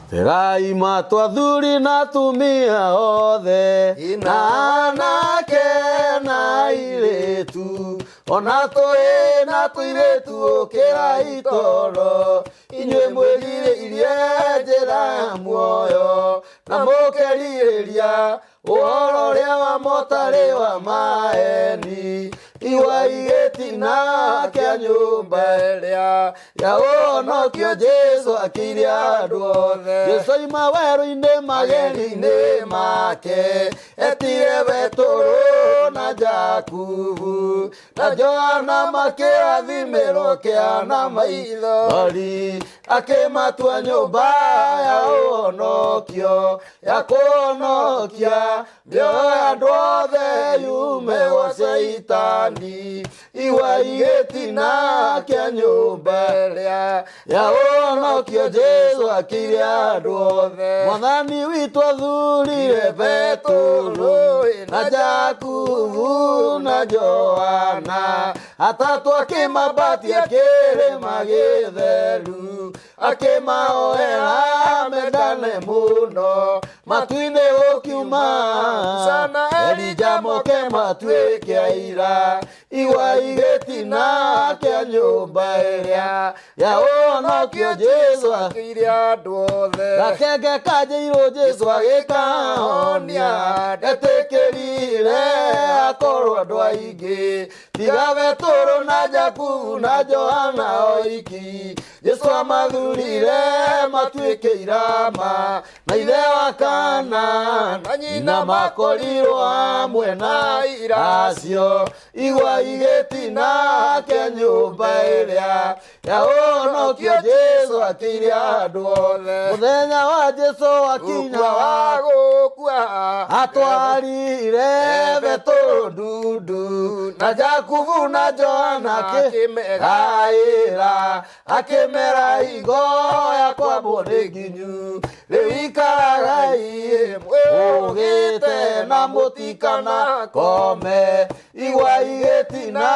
Tegai matũ athuri na atumia othe, na anake na airĩtu, ona tũhĩĩ na tũirĩtu, ũkĩrai toro, inyuĩ mwĩrirĩirie njĩra ya muoyo, na mũkerirĩria ũhoro ũrĩa wa motarĩ wa maeni. Igua igĩtina kĩa nyũmba ĩrĩa ya ũhonokio Jesu akĩire andũ othe. Jesu aima werũ-inĩ mageri-inĩ make, etire Betũrũ na Jakubu na Johana, makĩrathimĩrwo kĩana maithori, akĩmatua nyũmba ya ũhonokio, ya kũhonokia mĩoyo ya andũ othe yume gwa Caitani. Igua igĩtina kĩa nyũmba ĩrĩa ya ũhonokio Jesu akĩire andũ othe. Mwathani witũ athurire Petũrũ na Jakubu na Johana, atatũ, akĩmambatia kĩrĩma gĩtheru, akĩmahoera mendane mũno. Matu-inĩ gũkiuma Sana Elija moke matuĩke aira. Igua igĩtina kĩa nyũmba ĩrĩa ya ũhonokio Jesu akĩire andũ othe. Gakenge kanjĩirwo Jesu agĩkahonia, ndetĩkĩrire akorwo andũ aingĩ tiga Betũrũ na Jakubu na Johana oiki. Jesu amathurire matuĩke irama, na ithe wa kana na nyina makorirwo hamwe na acio. Igua igĩtina kĩa nyũmba ĩrĩa ya ũhonokio Jesu akĩire andũ othe. Mũthenya wa Jesu akinya gũkua wa gũkua, atwarire Betũrũ ndundu na Jakubu na Johana, akĩmegaĩra, akĩmera, "Hingo ya kwambwo nĩ nginyu, rĩu ikaragai mwĩhũgĩte na mũtikana kome." Igua igĩtina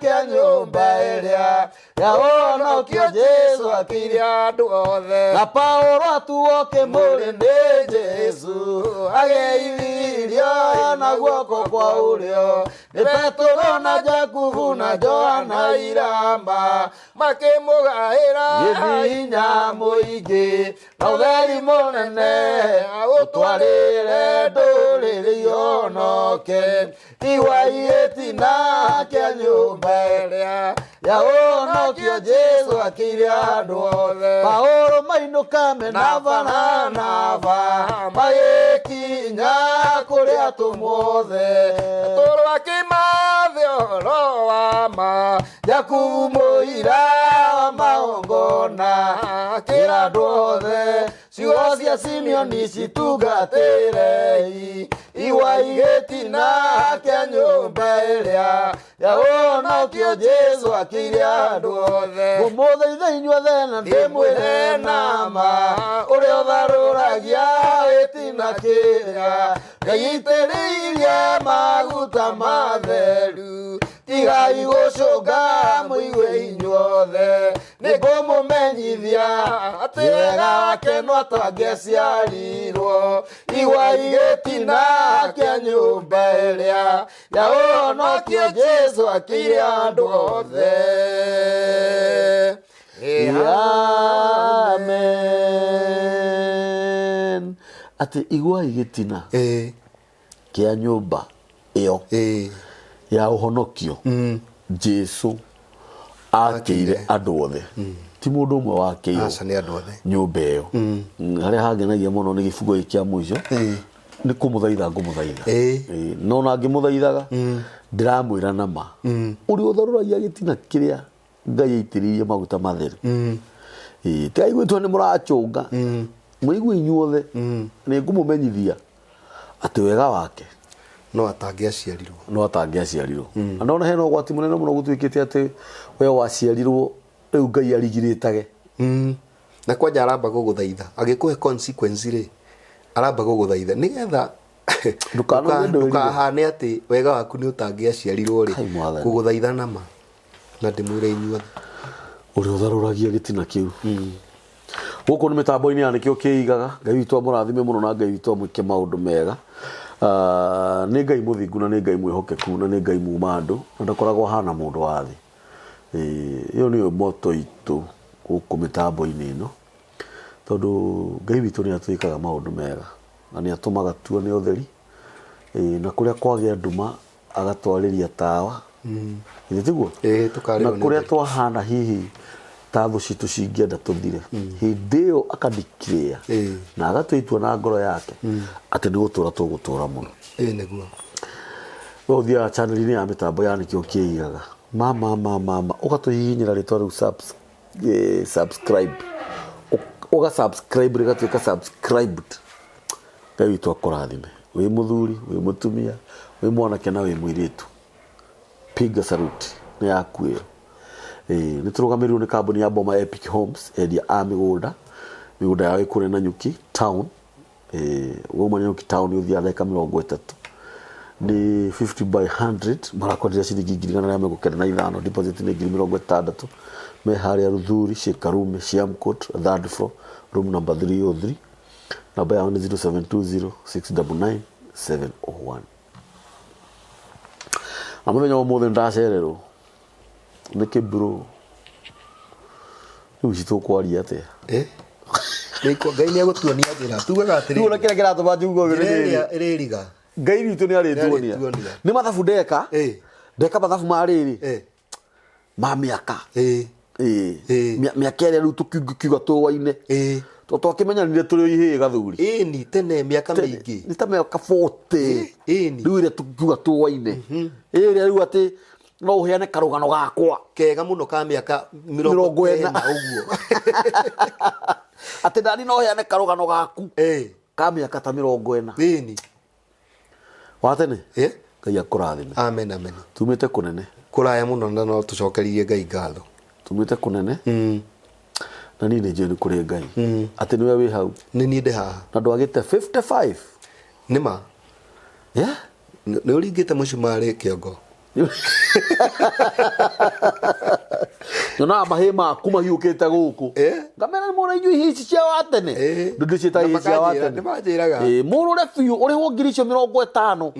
kĩa nyũmba ĩrĩa ya ũhonokio Jesu akĩire andũ othe. Na Paulo atuo kĩmũrĩ nĩ Jesu, ageithirio na guoko kwa ũrĩo nĩ Petũrũ na Jakubu na Johana iramba, makĩmũgaĩra hinya mũingĩ na ũtheri mũnene, ũtwarĩre ndũrĩrĩ ihonoke. Igua igĩtina kĩa nyũmba ĩrĩa ya ũhonokio Jesu akĩire andũ othe. Paulo mainũka mena Baranaba, magĩkinya kũrĩ atũmwo othe. Petũrũ akĩmathe ũhoro wa ma, Jakubu mũira wa magongona akĩra andũ othe, ciugo cia Simeoni citungatĩrei. Igua igĩtina kĩa nyũmba ĩrĩa ya ũhonokio Jesu akĩire andũ othe. Ngũmũthaitha inyuothe na ndĩmwĩre nama, ũrĩa ũtharũragia gĩtina kĩrĩa Ngai aitĩrĩirie maguta matheru, tigai gũcũnga, mũigue inyuothe, nĩngũmũmenyithia atĩ wega wake no atangĩaciarirwo. Igua igĩtina kĩa nyũmba ĩrĩa ya ũhonokio Jesu akĩire andũ othe. Amen. Atĩ igua igĩtina kĩa nyũmba ĩyo ya ũhonokio Jesu akĩire andũ othe, ti mũndũ ũmwe wakĩirwo. Aca, nĩ andũ othe. Nyũmba ĩyo. Harĩa hangenagia mũno nĩ gĩbungo gĩkĩ kĩa mũico, nĩ kũmũthaitha ngũmũthaitha. No na ngĩmũthaithaga ndĩramwĩra nama, ũrĩa ũtharũragia gĩtina kĩrĩa Ngai aitĩrĩirie maguta matheru. Tigai gwĩtua nĩ mũracũnga, mũigue inyuothe, nĩ ngũmũmenyithia atĩ wega wake no atangĩaciarirwo. No atangĩaciarirwo. Na ndona hena ũgwati mũnene mũno gũtuĩkĩte atĩ we waciarirwo rĩu Ngai arigirĩtage. Na kwanja aramba gũgũthaitha agĩkũhe consequence rĩ, aramba gũgũthaitha nĩgetha Ndũkanauge ndwĩrire. Ndũkahane atĩ wega waku nĩ ũtangĩaciarirwo rĩ. Kai Mwathani. Gũgũthaitha nama na ndĩmwĩre inyuothe. Ũrĩa ũtharũragia gĩtina kĩu. Gũkũ nĩ mĩtambo-inĩ ya nĩkĩo kĩigaga. Ngai witũ amũrathime mũno na Ngai witũ amwĩke maũndũ mega. Ah, nĩ Ngai mũthingu na nĩ Ngai mwĩhokeku na nĩ Ngai muma andũ na ndakoragwo ahana mũndũ wa thĩ. Ĩĩ, ĩyo nĩyo moto itũ gũkũ mĩtambo-inĩ ĩno tondũ Ngai witũ nĩ atwĩkaga maũndũ mega na nĩ atũmaga tuone ũtheri. Ĩĩ, na kũrĩa kwagĩa nduma agatwarĩria tawa githĩ tiguo Ĩĩ, tũkarĩrwo na nĩ kũrĩa ũtheri. twahana hihi ta thũ citũ cingĩenda tũthire hĩndĩ ĩyo akadikirĩa Ĩĩ. na agatua itua na ngoro yake atĩ nĩ gũtũra tũgũtũra mũno Ĩĩ nĩguo. we ũthiaga channel-inĩ ya mĩtambo ya nĩkĩo kĩigaga mama mama mama ũgatũhihinyĩra rĩtwa rĩu subs, eh, subscribe ũga subscribe rĩgatuĩka subscribed Ngai witũ akũrathime wĩ mũthuri wĩ mũtumia wĩ mwanake na wĩ mũirĩtu piga salute nĩ yaku ĩyo. Ĩĩ nĩ tũrũgamĩrĩirwo nĩ kambuni ya Boma Epic Homes endia a mĩgũnda mĩgũnda yao ĩ kũrĩa Nanyuki town ĩĩ wauma Nanyuki town ũthiaga ndagĩka 30 nĩ 50 by 100 marakwenderia ciringi 195,000 deposit nĩ 60,000 me harĩa Ruthuri Shikarume Siamcourt third floor room number 303 Namba yao nĩ 0720 699 701. Na mũthenya wa ũmũthĩ ndacererwo nĩ kĩbro rĩu ici tũkwaria atĩa? Eh? Nĩ- Ngai nĩ egũtuonia njĩra tugaga Rĩu ona atĩrĩrĩ kĩrĩa kĩratũma njugue ũguo nĩ njĩra rĩrĩ. ĩrĩa ĩrĩriga Ngai witũ nĩ arĩtuonia. Nĩarĩtuonia. Nĩ mathabu ndeka. Eh. Ndeka mathabu ma rĩrĩ. Eh. Ma mĩaka. Ĩĩ. Ĩĩ. Ĩĩ. Mĩaka ĩrĩa rĩu tũkiuga tũwaine. Ĩĩ. To twakĩmenyanire tũrĩ o ihĩĩ gathuri. Ĩni tene mĩaka mĩingĩ. Nĩ ta mĩaka 40. Ĩni. Rĩu ĩrĩa tũkiuga tũwaine. Ĩrĩa rĩu atĩ no ũheane karũgano gakwa. Kega mũno ka mĩaka Mĩrongo mĩrongo ĩna. ĩna ũguo. Atĩ ndani no ũheane karũgano gaku. Ĩĩ. Ka mĩaka ta 40. Ĩni. Wa tene. Ĩ. Ngai akũrathime. Amen amen. Tumĩte kũnene. Kũraya mũno na no tũcokeririe Ngai ngatho. Tumĩte kũnene. Na niĩ nĩ njũĩ nĩ kũrĩ Ngai. Atĩ nĩwe wĩ hau. Nĩ niĩ ndĩ haha. Na ndwagĩte 55. Nĩ ma. Yeah. Nĩ ũringĩte mũcumarĩ kĩongo. Nyonaga mahĩ maku mahiũkĩte gũkũ. Eh? Ngamera nĩ mũra inyuĩ ihĩ ici cia wa tene. Eh. Ndũndĩciĩta Na ihĩ cia wa makanjĩra- tene. nĩmanjĩraga. Ĩ, mũrũre biũ ũrĩhwo ngiri icio 50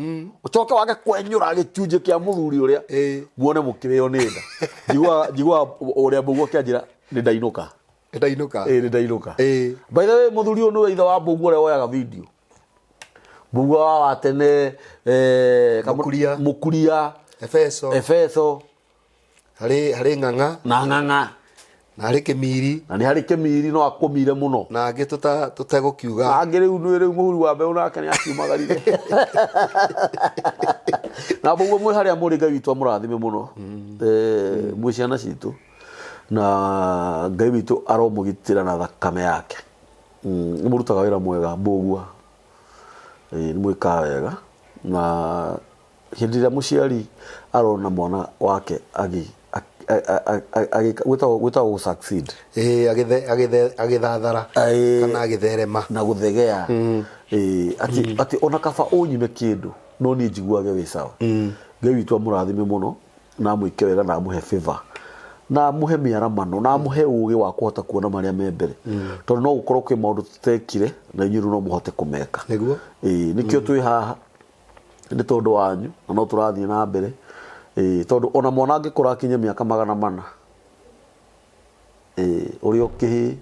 ũcoke wage kwenyũra gĩcunjĩ kĩa mũthuri ũrĩa Eh. muone mũkĩrĩo nĩ nda. Njiguaga njiguaga ũrĩa mbũguo akĩanjĩra nĩ ndainũka. Ndainũka. Ĩ, nĩ ndainũka. Ĩ. By the way mũthuri ũyũ nĩwe ithe wa mbũguo ũrĩa woyaga video. Mbũguo wa wa tene eh, Mũkuria. Mũkuria Efeso. Efeso Harĩ harĩ ng'ang'a na ng'ang'a na harĩ kĩmiri na nĩ harĩ kĩmiri no akũmire mũno na angĩ tũta tũtegũkiuga. angĩ rĩu nĩ rĩu mũhuri wa mbeũ nake nĩ akiumagarire na mbũguo mwĩ harĩa mũrĩ Ngai witũ amũrathime mũno Eh, mwĩ ciana citũ na Ngai witũ aromũgitĩra na thakame yake nĩ mũrutaga wĩra mwega mbũgua nĩ mwĩkaga wega na hĩndĩ ĩrĩa mũciari arona mwana wake agĩ gwĩtagwo gwĩtagwo gũ succeed Ĩĩ, agĩthe- agĩthe- agĩthathara Ĩĩ. kana agĩtherema na gũthegea Ĩĩ, atĩ atĩ ona kaba ũnyime kĩndũ no niĩ njiguage wĩ sawa Ngai witũ amũrathime mũno na amwĩke wega na amũhe favor na amũhe mĩaramano na amũhe ũgĩ wa kũhota kuona marĩa me mbere tondũ no gũkorwo kwĩ maũndũ tũtekire na inyuĩ rĩu no mũhote kũmeka Nĩguo. Ĩĩ, nĩkĩo twĩ haha nĩ tondũ wanyu na no tũrathiĩ na mbere Ĩĩ, tondũ ona mwana angĩkũra akinye mĩaka 400 Ĩĩ, ũrĩ o kĩhĩĩ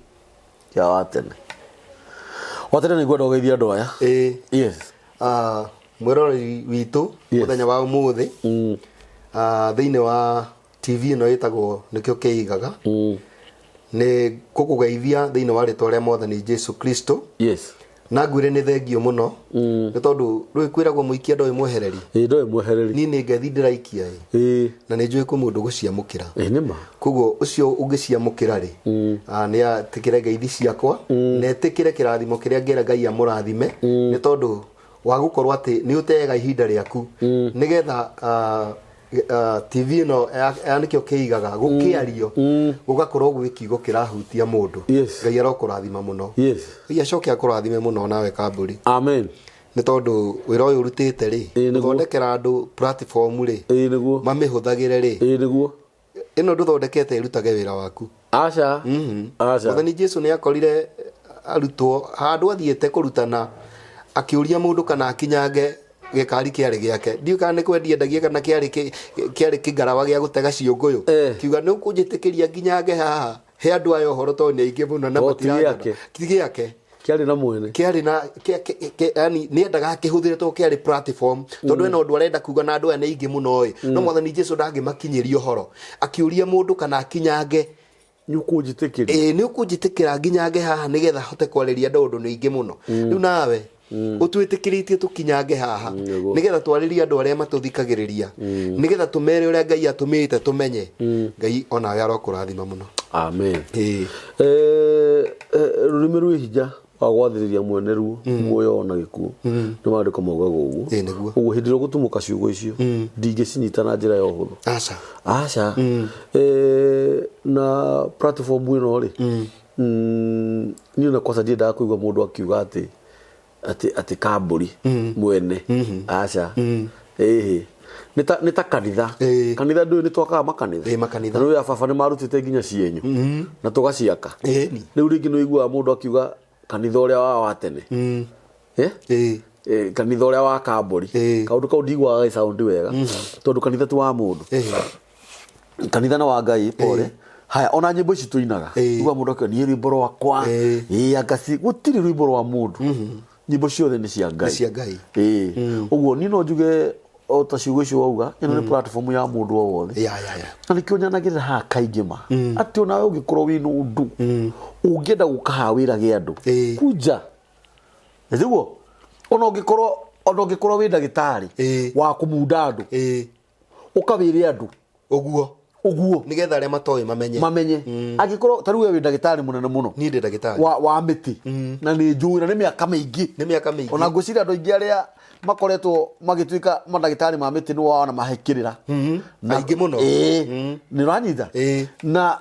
kĩa wa tene wa tene nĩ ngwenda ũgeithie andũ aya Ĩĩ. yes Ah, mwĩroreri witũ Yes. mũthenya wa ũmũthĩ ah, thĩinĩ wa TV ĩno ĩtagwo nĩkĩo kĩigaga nĩ gũkũgeithia thĩinĩ wa rĩtwa rĩa mwathani Jesu Kristo yes na ngwĩre nĩ thengio mũno nĩ tondũ rĩu kwĩragwo mũikia ndoĩ mwehereri ĩĩ ndoĩ mwehereri niĩ nĩ ngethi ndĩraikia ĩ ĩĩ na nĩ njũĩ kwĩ mũndũ gũciamũkĩra ĩĩ nĩ ma koguo ũcio ũngĩciamũkĩra rĩ ah, nĩ atĩkĩre ngeithi ciakwa na etĩkĩre kĩrathimo kĩrĩa ngera Ngai amũrathime nĩ tondũ wa gũkorwo atĩ nĩ ũteaga ihinda rĩaku nĩgetha ah, ah, TV ĩno ya ya nĩkĩo kĩigaga gũkĩario gũgakorwo gwĩ kiugo kĩrahutia mũndũ Yes. Ngai arokũrathima mũno yes Ngai acoke akũrathime mũno nawe kambũri amen nĩ tondũ wĩra ũyũ ũrutĩte rĩ Ĩĩ, nĩguo. gũthondekera andũ platform rĩ ĩĩ nĩguo mamĩhũthagĩre rĩ ĩĩ nĩguo ĩno ndũthondekete ĩrutage wĩra waku aca aca mwathani jesu nĩ akorire Arutwo handũ athiĩte kũrutana, akĩũria mũndũ kana akinyange gĩkari kĩarĩ gĩake. Ndiũĩ kana nĩ kwendia endagia kana kĩarĩ kĩngarawa gĩa gũtega ciũngũyũ. Kiuga, "Nĩ ũkũnjĩtĩkĩria nginyange haha he andũ aya ũhoro, tondũ nĩ aingĩ mũno na O, ti matiranyona." gĩake. Ti gĩake. Kĩarĩ na mwene. Kĩarĩ na yani nĩ endaga akĩhũthĩre tondũ kĩarĩ platform, tondũ ena ũndũ arenda kuga na andũ aya nĩ aingĩ mũno ĩ, no Mwathani Jesu ndangĩmakinyĩria ũhoro. Akĩũria mũndũ kana akinyange. Nĩ ũkũnjĩtĩkĩria? Ĩĩ, nĩ ũkũnjĩtĩkĩra nginyange haha nĩgetha hote kwarĩria andũ, ũndũ nĩ aingĩ mũno? Rĩu nawe ũtwĩtĩkĩrĩtie tũkinyange haha nĩgetha twarĩrie andũ arĩa matũthikagĩrĩria, nĩgetha tũmere ũrĩa Ngai atũmĩte tũmenye. Ngai onawe arokũrathima mũno. Amen. Ĩĩ. Rũrĩmĩ rwĩ hinya wa gwathĩrĩria mwene ruo muoyo ona gĩkuũ, nĩ maandĩko maugaga ũguo. Ĩĩ, nĩguo. Ũguo hĩndĩ ĩrĩa ũgũtumũka ciugo icio, ndingĩcinyita na njĩra ya ũhũthũ. Aca. Aca. Na platform ĩno rĩ, niĩ ona kwanza ndiendaga kũigua mũndũ akiuga atĩ kambũri mwene. Aca, ĩhĩ, nĩ ta kanitha. Kanitha ndũĩ nĩ twakaga makanitha. Ĩĩ, makanitha. Na nĩũĩ baba nĩ marutĩte nginya cienyu na tũgaciaka. Rĩu rĩngĩ nĩ ũiguaga mũndũ akiuga kanitha ũrĩa wa tene. Eh? Kanitha ũrĩa wa kambũri. Kaũndũ kau ndiguaga gagĩsound wega, tondũ kanitha ti wa mũndũ. Kanitha nĩ wa Ngai. Pole. Haya, ona nyĩmbo ici tũinaga, igua mũndũ akiuga, "Niĩ rwĩmbo rwakwa." Ĩĩ, anga ci gũtirĩ rwĩmbo rwa mũndũ, nyĩmbo ciothe nĩ cia Ngai. Nĩ cia Ngai. Ĩĩ, ũguo niĩ no njuge o ta ciugo icio wauga, ĩno nĩ platform ya mũndũ o wothe. Ya. Na nĩkĩo nyanagĩrĩra haha kaingĩ ma atĩ onawe ũngĩkorwo wĩna ũndũ ũngĩenda gũka haha wĩrage andũ, kunja nĩguo ona ũngĩkorwo wĩ ndagĩtarĩ wa kũmunda andũ, ũkawĩre andũ. Ũguo. Ũguo. Nĩgetha arĩa matoĩ mamenye. Mamenye. Angĩkorwo ta rĩu we wĩ ndagĩtarĩ mũnene mũno Niĩ ndĩ ndagĩtarĩ wa mĩtĩ, na nĩ njũĩ na nĩ mĩaka mĩingĩ. Nĩ mĩaka mĩingĩ. Ona ngwĩciria andũ aingĩ arĩa makoretwo magĩtuĩka mandagĩtarĩ ma mĩtĩ nĩ wona mahekĩrĩra. Aingĩ mũno. Ĩĩ, nĩ ũranyita? Ĩĩ. Na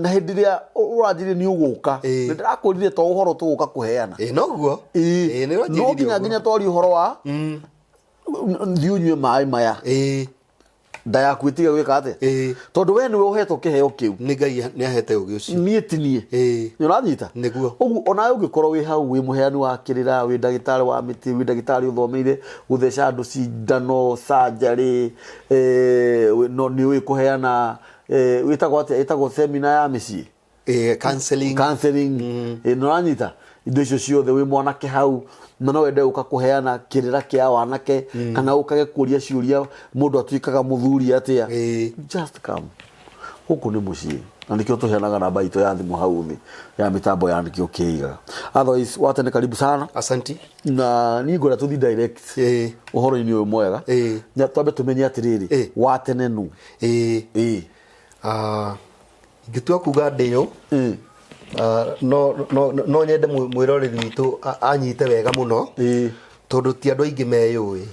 hĩndĩ ĩrĩa ũranjirie nĩ ũgũka, nĩ ndĩrakũrire to ũhoro tũgũka kũheana. Ĩĩ, noguo. Ĩĩ. Ĩĩ, nĩ ũranjĩrire No nginya ũguo. nginya twarie ũhoro wa thiĩ ũnyue maĩ maya, nda yaku ĩtige gwĩka atĩa, tondũ we nĩwe ũhetwo kĩheo kĩu. Nĩ Ngai nĩ ahete ũgĩ ũcio. Niĩ ti niĩ. Nĩ ũranyita? Nĩguo. Ũguo onawe ũngĩkorwo wĩ hau wĩ mũheani wa kĩrĩra, wĩ ndagĩtarĩ wa mĩtĩ, wĩ ndagĩtarĩ ũthomeire gũtheca andũ cindano, surgery, no nĩ ũĩ kũheana, wĩtagwo atĩa, ĩtagwo semina ya mĩciĩ. Ĩĩ, counseling. Counseling. Nĩ ũranyita indo icio ciothe, wĩ mwanake hau na no wende gũka kũheana kĩrĩra kĩa wanake, kana ũkage kũria ciũria mũndũ atuĩkaga mũthuri atĩa, just come. Gũkũ nĩ mũciĩ, na nĩkĩo tũheanaga namba itũ ya thimũ hau thĩ ya mĩtambo ya nĩkĩo kĩigaga. Otherwise, watene karibu sana. Asanti. Na niĩ ngwenda tũthiĩ direct ũhoro-inĩ ũyũ mwega. Na twambe tũmenye atĩrĩrĩ, watene nũ? Ĩĩ. Ah, ingĩtua kuga ndĩyo, no nyende mwĩroreri witũ anyite wega mũno, tondũ ti andũ aingĩ meyũĩ,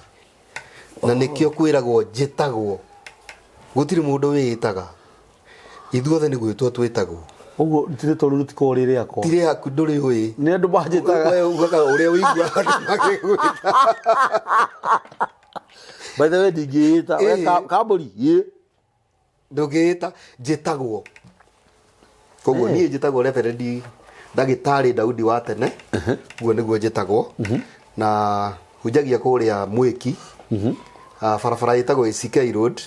na nĩkĩo kwĩragwo njĩtagwo. Gũtirĩ mũndũ wĩĩtaga, ithuothe nĩ gwĩtwo twĩtagwo. Ũguo rĩtwa rĩu rĩtikoragwo rĩ rĩakwa? Ti rĩaku, ndũrĩ ũĩ. Nĩ andũ manjĩtaga. We ugaga ũrĩa ũiguaga andũ magĩgwĩta. By the way, ndingĩĩta we. Kambũri ĩ. Ndũngĩĩta, njĩtagwo. Koguo niĩ njĩtagwo Reverend Ndagĩtarĩ Daudi wa tene. Ũguo nĩguo njĩtagwo, na hunjagia kũrĩa Mwĩki, barabara ĩtagwo ACK Road,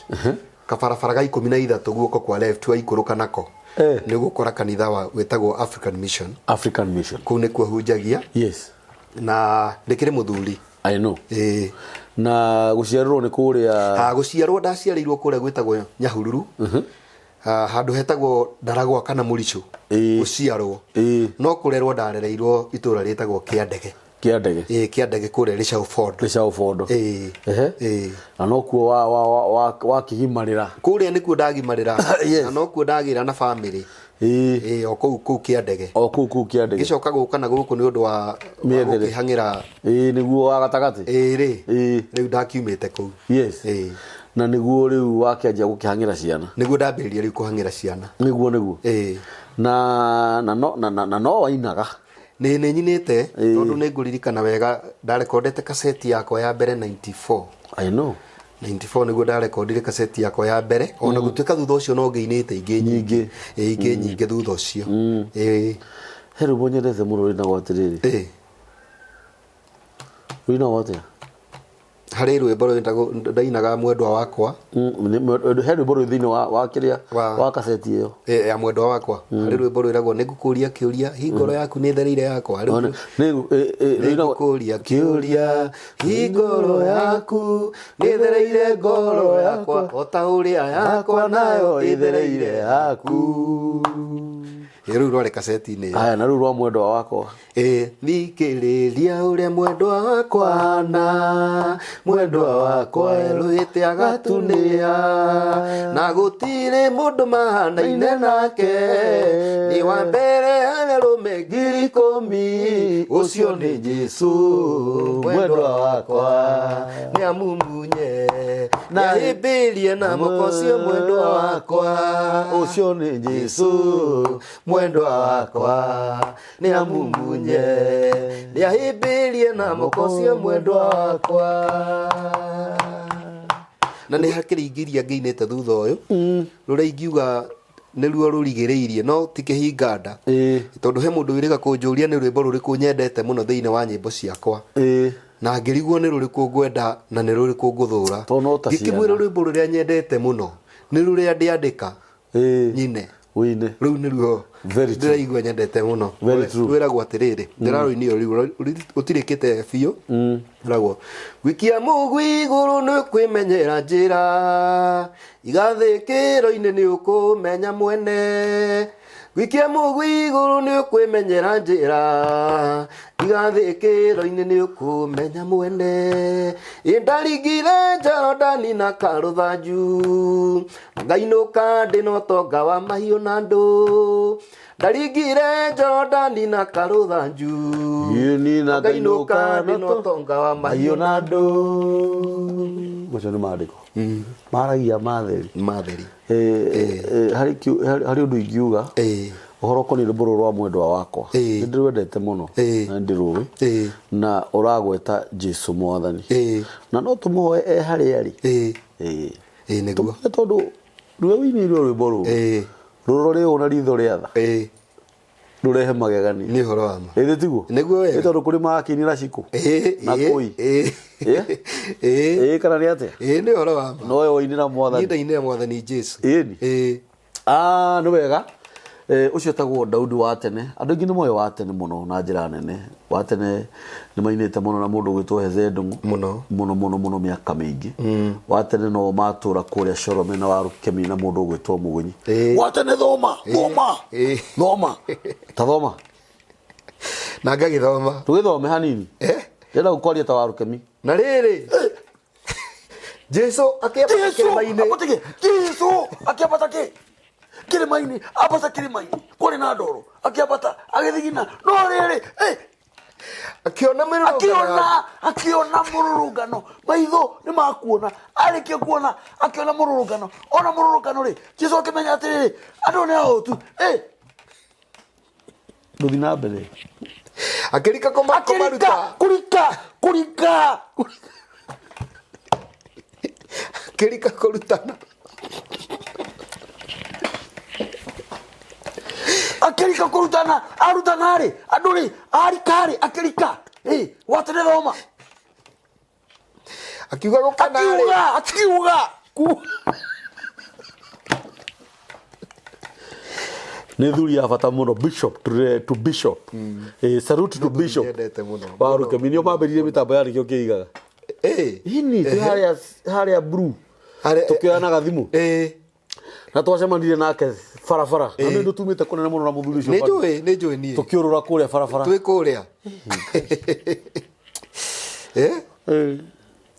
kabarabara ga 13 guoko kwa left waikũrũka nako, nĩ ũgũkora kanitha wa wĩtagwo African Mission. African Mission. Kũu nĩkuo hunjagia. Na ndĩkĩrĩ mũthuri. I know. Ĩĩ. Na gũciarĩrwo nĩ kũrĩa? Ah, gũciarwo ndaciarĩirwo kũrĩa gwĩtagwo Nyahururu, handũ hetagwo Ndaragwa kana Mũricũ. Gũciarwo. No kũrerwo ndarereirwo itũra rĩtagwo Kĩandege. Kĩandege. Ĩĩ, Kĩandege kũrĩa Rĩcaũ Bondo. Rĩcaũ Bondo. Ĩĩ. Ĩĩ. Na nokuo wa wakĩgimarĩra? Kũrĩa nĩkuo ndagimarĩra. Na nokuo ndagĩra na bamĩrĩ. Ĩĩ, o kũu Kĩandege. O kũu Kĩandege. Ngĩcoka gũka na gũkũ nĩ ũndũ wa Mĩethere. gũkĩhang'ĩra. Ĩĩ, nĩguo wa gatagatĩ. Ĩĩ rĩ, rĩu ndakiumĩte kũu. Ĩĩ. Na nĩguo rĩu wakĩanjia gũkĩhang'ĩra ciana? Nĩguo ndambĩrĩria rĩu kũhang'ĩra ciana. Nĩguo. Ĩĩ. Na no wainaga? Nĩ nyinĩte, tondũ nĩ ngũririkana wega ndarekondete kaseti yakwa ya mbere 94. I know. 94 nĩguo ndarekondire kaseti yakwa ya mbere, ona gũtuĩka thutha ũcio no ngĩinĩte ingĩ nyingĩ. Ĩĩ, ingĩ nyingĩ thutha ũcio. Ĩĩ. He rwĩmbo nyendete mũno rwĩnagwo atĩrĩrĩ. Rwĩnagwo atĩa? Harĩ rwĩmbo rwĩtagwo ndainaga mwendwa wakwa. He rwĩmbo rwĩ thĩinĩ wa kĩrĩa wa kaseti ĩyo. Ya mwendwa wakwa. Harĩ rwĩmbo rwĩragwo nĩ ngũkũria kĩũria hi ngoro yaku nĩ ĩthereire yakwa. Nĩ ngũkũria kĩũria hi ngoro yaku nĩ ĩthereire ngoro yakwa o ta ũrĩa yakwa nayo ĩthereire yaku. Ĩ rũu rwarĩ kaseti-inĩ ĩyo. Aya na rũu rwa mwendwa wakwa. Ĩ thikĩrĩria ũrĩa mwendwa wakwa ahana, mwendwa wakwa erũhĩte agatunĩha, na gũtirĩ mũndũ mahanaine nake, nĩ wa mbere harĩ arũme 10,000, ũcio nĩ Jesũ mwendwa wakwa, nĩ amumunye na ahĩmbĩrie na moko ũcio mwendwa wakwa, ũcio nĩ Jesũ mwendwa wakwa, nĩ amumunye nĩ ahĩmbĩrie na moko ũcio mwendwa wakwa. Na nĩ hakĩrĩ ingĩ iria ngĩinĩte thutha ũyũ rũrĩa ingiuga nĩruo rũrigĩrĩirie no ti kĩhinga nda, tondũ he mũndũ wĩrĩga kũnjũria nĩ rwĩmbo rũrĩkũ nyendete mũno thĩinĩ wa nyĩmbo ciakwa, na ngĩrigwo nĩ rũrĩkũ ngwenda na nĩ rũrĩkũ ngũthũra. Tondũ no ta Ngĩkĩmwĩra ciana. rwĩmbo rũrĩa nyendete mũno nĩ rũrĩa ndĩandĩka nyine. Wĩine. Rũu nĩruo Very true. ndĩraigua nyendete mũno. Very true. Rwĩragwo atĩrĩrĩ, ndĩrarũinio rĩu rũtirĩkĩte biũ. Rwĩragwo gwikia mũgwi igũrũ nĩ kwĩmenyera njĩra, igathĩkĩro-inĩ nĩ ũkũmenya mwene. Gwikia mũgwi igũrũ nĩ ũkwĩmenyera njĩra, igathĩkĩro-inĩ nĩ ũkũmenya mwene. Ĩ ndaringire Jorodani na karũthanju, na ngainũka ndĩ na ũtonga wa mahiũ na andũ. Ndaringire Jorodani na karũthanju, Ĩni na na ngainũka ngainũka ndĩ na ũtonga wa mahiũ mahiũ na andũ. Macio nĩ maandĩko maragia matheri. Matheri. Harĩ ũndũ ingiuga ũhoro ũkoniĩ rwĩmbo rũrũ rwa mwendwa wakwa, nĩ ndĩrwendete mũno na nĩ ndĩrũĩ, na ũragweta Jesu mwathani, na no tũmũhoe e harĩa arĩ. Nĩguo. Tũmũhoe tondũ rũrĩa ũinĩirwo rwĩmbo rũrũ rũrore ũũ na ritho rĩa tha, rũrehe magegania. Nĩ ũhoro wa ma. Ĩthĩ tiguo? Nĩguo wega. Nĩ tondũ kũrĩ marakĩinĩra cikũ na kũi. Kana nĩ atĩa? Nĩ ũhoro wa ma. No we woinĩra mwathani. Niĩ ndainĩra mwathani Jesu. Ĩni. Nĩ wega. Ũcio etagwo Daudi wa tene. Andũ aingĩ nĩ moĩ wa tene mũno na njĩra nene. Wa tene nĩ mainĩte mũno na mũndũ ũgwĩtwo Heze Ndung'u. Mũno. Mũno mũno mũno mĩaka mĩingĩ. Wa tene no matũra kũrĩa Corome na Warũkemi na mũndũ ũgwĩtwo Mũgũnyi. Wa tene thoma, thoma. Thoma. Ta thoma. Na ngagĩthoma. Tũgĩthome hanini. Ndĩrenda gũkwaria ta Warũkemi. Na rĩrĩ, Jesu akĩambata kĩrĩma-inĩ. Jesu akĩambata kĩ? Kĩrĩma-inĩ, ambata kĩrĩma-inĩ, kwarĩ na ndoro, akĩambata, agĩthigina, no rĩrĩ, Akĩona mĩrũrũngano ya Akĩona, akĩona mũrũrũngano, maitho nĩ makuona, arĩkia kuona, akĩona mũrũrũngano, ona mũrũrũngano rĩ, Jesu akĩmenya atĩrĩrĩ, andũ nĩ ahũtu, Ndũthi na mbere. Akĩrika Akĩrika, kũmaruta. kũrika, kũrika. Akĩrika kũrutana. Akĩrika kũrutana, arutana rĩ, andũ rĩ, arika rĩ, akĩrika. Watene thoma. Akiuga gũkena rĩ. Akiuga, akiuga. Ku. Nĩ thuri ya bata mũno, Bishop to Bishop. Salute to Bishop. Nyendete mũno. Wa Rukemi nĩo mambĩrĩirie mĩtambo ya nĩkĩo kĩigaga. Ini twĩ harĩa blue. Tũkĩoyanaga thimũ. Na twacemanirie nake barabara. Na nĩ tumĩte kũnene mũno na mũthuri ũcio. Nĩ njũĩ, nĩ njũĩ niĩ. Tũkĩũrũra kũrĩa barabara. Twĩ kũrĩa.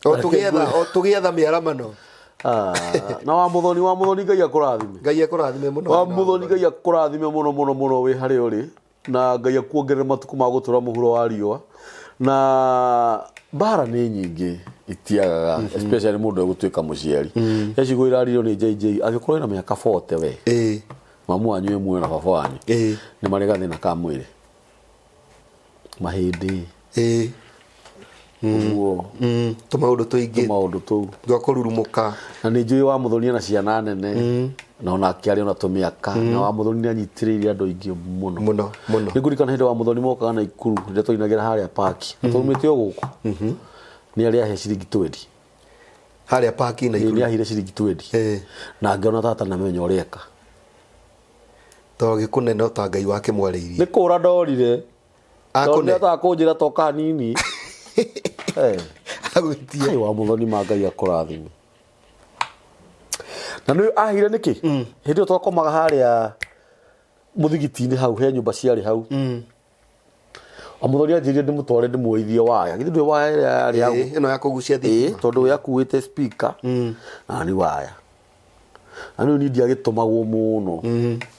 O tũgĩetha mĩaramano. Na wa Muthoni, wa Muthoni Ngai akũrathime. Ngai akũrathime mũno. Wa Muthoni Ngai akũrathime mũno mũno mũno wĩ harĩa ũrĩ. Na Ngai akuongerere matukũ ma gũtũra mũhuro wa riũa. Na mbara nĩ nyingĩ itiagaga, especially mũndũ egũtuĩka mũciari. He ciugo iraririo nĩ JJ, angĩkorwo wĩna mĩaka 40 we. Mamu wanyu wĩ muoyo na baba wanyu. Nĩ marĩ gathĩna ka mwĩrĩ. Mahĩndĩ. Ũguo. Tũmaũndũ tũingĩ. Tũmaũndũ tũu. Twa kũrurumũka. Na nĩ njũĩ wa Muthoni na ciana nene. Na onake arĩ ona tũmĩaka, na wa Mũthoni nĩ anyitĩrĩire andũ aingĩ mũno. Mũno mũno. Nĩ ngũririkana hĩndĩ wa Mũthoni mokaga na ikuru rĩrĩa twainagĩra harĩa paki na twaumĩte o gũkũ, nĩ arĩ ahe ciringi 20. Harĩa paki na Nĩ ikuru. Ahire ciringi 20. Na ngĩona tata na menya ũrĩa eka. To gĩkũne no ta Ngai wake mwarĩirie. Nĩ kũra ndorire tondũ Akũne. nĩ ataga kũnjĩra toka hanini. Eh. Agwĩtie. Kai wa Mũthoni, ma Ngai akũrathime. Na nĩ ahire nĩkĩ hĩndĩ ĩyo twakomaga harĩa mũthigiti-inĩ, hau he nyũmba ciarĩ hau. O Mũthoni anjĩrire ndĩmũtware ndĩmuoithie waya. Githĩ ndũĩ waya ĩrĩa yarĩ ya Ĩno ya kũgucia Ĩĩ, thitima. tondũ we akuĩte speaker na nĩ waya, na rĩu niĩ ndiagĩtũmagwo mũno.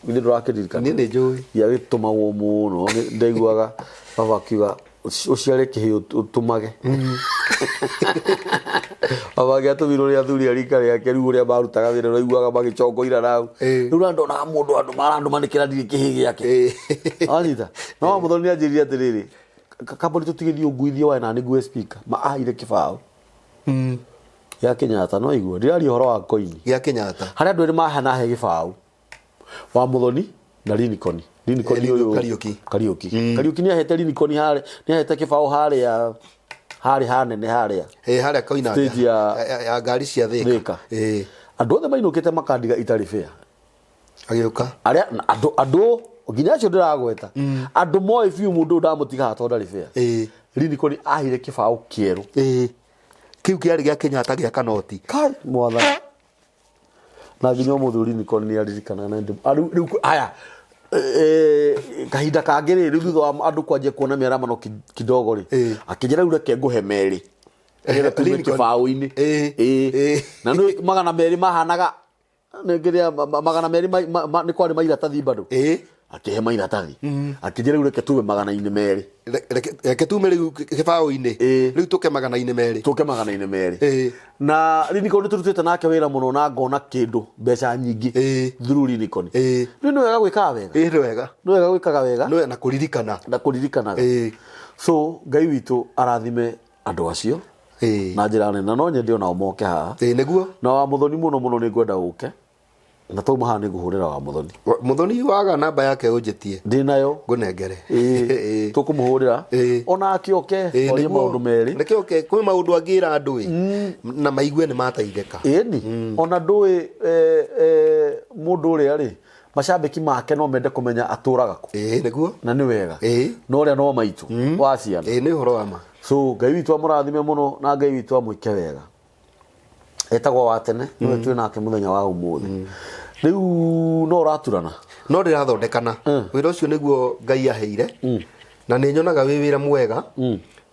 Githĩ ndũrakĩririkana? Niĩ nĩ njũĩ. Ndiagĩtũmagwo mũno. Ndaiguaga baba akiuga, "Ũciare kĩhĩ ũtũmage." Baba agĩatũmirwo nĩ athuri a rika rĩake. Rĩu ũrĩa marutaga wĩra, ũraiguaga magĩcongoira nau. Rĩu na ndonaga mũndũ andũ marandũma nĩkĩra ndirĩ kĩhĩ gĩake. Wanyita? No Mũthoni nĩ anjĩrire atĩrĩrĩ, "Kambuni, tũtigĩthiĩ ũnguithie waya na nĩngue speaker." Ma aheire kĩbaũ gĩa Kenyatta. No igua ndĩraria ũhoro wa koini. Gĩa Kenyatta. Harĩa andũ erĩ mahana he gĩbaũ, wa Mũthoni na Lincoln. Lincoln ũyũ Kariũki. Kariũki. Kariũki nĩ ahete Lincoln harĩa, nĩ ahete kĩbaũ harĩa harĩ hanene harĩa. Harĩa koina. Stage ya ngari cia Thika. Thika. Andũ othe mainũkĩte makandiga itarĩ fair. Agĩũka. Arĩa andũ nginya acio ndĩragweta, andũ moĩ biũ mũndũ ũyũ ndamũtiga haha tondũ ndarĩ fair. Lincoln ahire kĩbaũ kĩerũ. Kĩu kĩarĩ gĩa Kenyatta gĩa kanoti. Kai mwathani, na nginya ũmũthĩ Lincoln nĩ aririkana na rĩu aya kahinda kangĩ rĩ, rĩu thutha wa andũ kwanjia kuona mĩaramano kidogo rĩ, akĩnjĩra, "Rĩu reke ngũhe merĩ nĩgetha tume Lincoln. kĩbaũ-inĩ." Na nĩ 200 mahanaga nĩ kĩrĩa 200 nĩ kwarĩ mairatathi bado. Akĩhe mairatathi, akĩnjĩra, "Rĩu reke tume 200." Reke tume rĩu kĩbaũ-inĩ. Rĩu tũke 200. Tũke 200. Na Lincoln nĩ tũrutĩte nake wĩra mũno na ngona kĩndũ mbeca nyingĩ through Lincoln. Rĩu nĩ wega gwĩkaga wega. Nĩ wega. Nĩ wega gwĩkaga wega. Nĩ wega na kũririkana. Na kũririkanaga. So Ngai witũ arathime andũ acio na njĩra nene, na no nyende onao moke haha. Nĩguo. Na wa Mũthoni mũno mũno nĩ ngwenda ũke, na tauma haha nĩ ngũhũrĩra wa Mũthoni. Mũthoni waga namba yake ũnjĩtie. Ndĩ nayo. Ngũnengere. Tũkũmũhũrĩra ona akĩoke orie maũndũ merĩ. Reke oke, kwĩ maũndũ angĩra andũ ĩ na maigue nĩ mateithĩka. Ĩni ona ndũĩ mũndũ ũrĩa rĩ macambĩki make no mende kũmenya atũraga kũ. Nĩguo. Na nĩ wega. No ũrĩa no maitũ wa ciana. Nĩ ũhoro wa ma. So Ngai witũ amũrathime mũno na Ngai witũ amwĩke wega. Etagwo wa tene, nĩwe twĩ nake mũthenya wa ũmũthĩ. Rĩu no ũraturana? No ndĩrathondekana. Wĩra ũcio nĩguo Ngai aheire, na nĩ nyonaga wĩ wĩra mwega,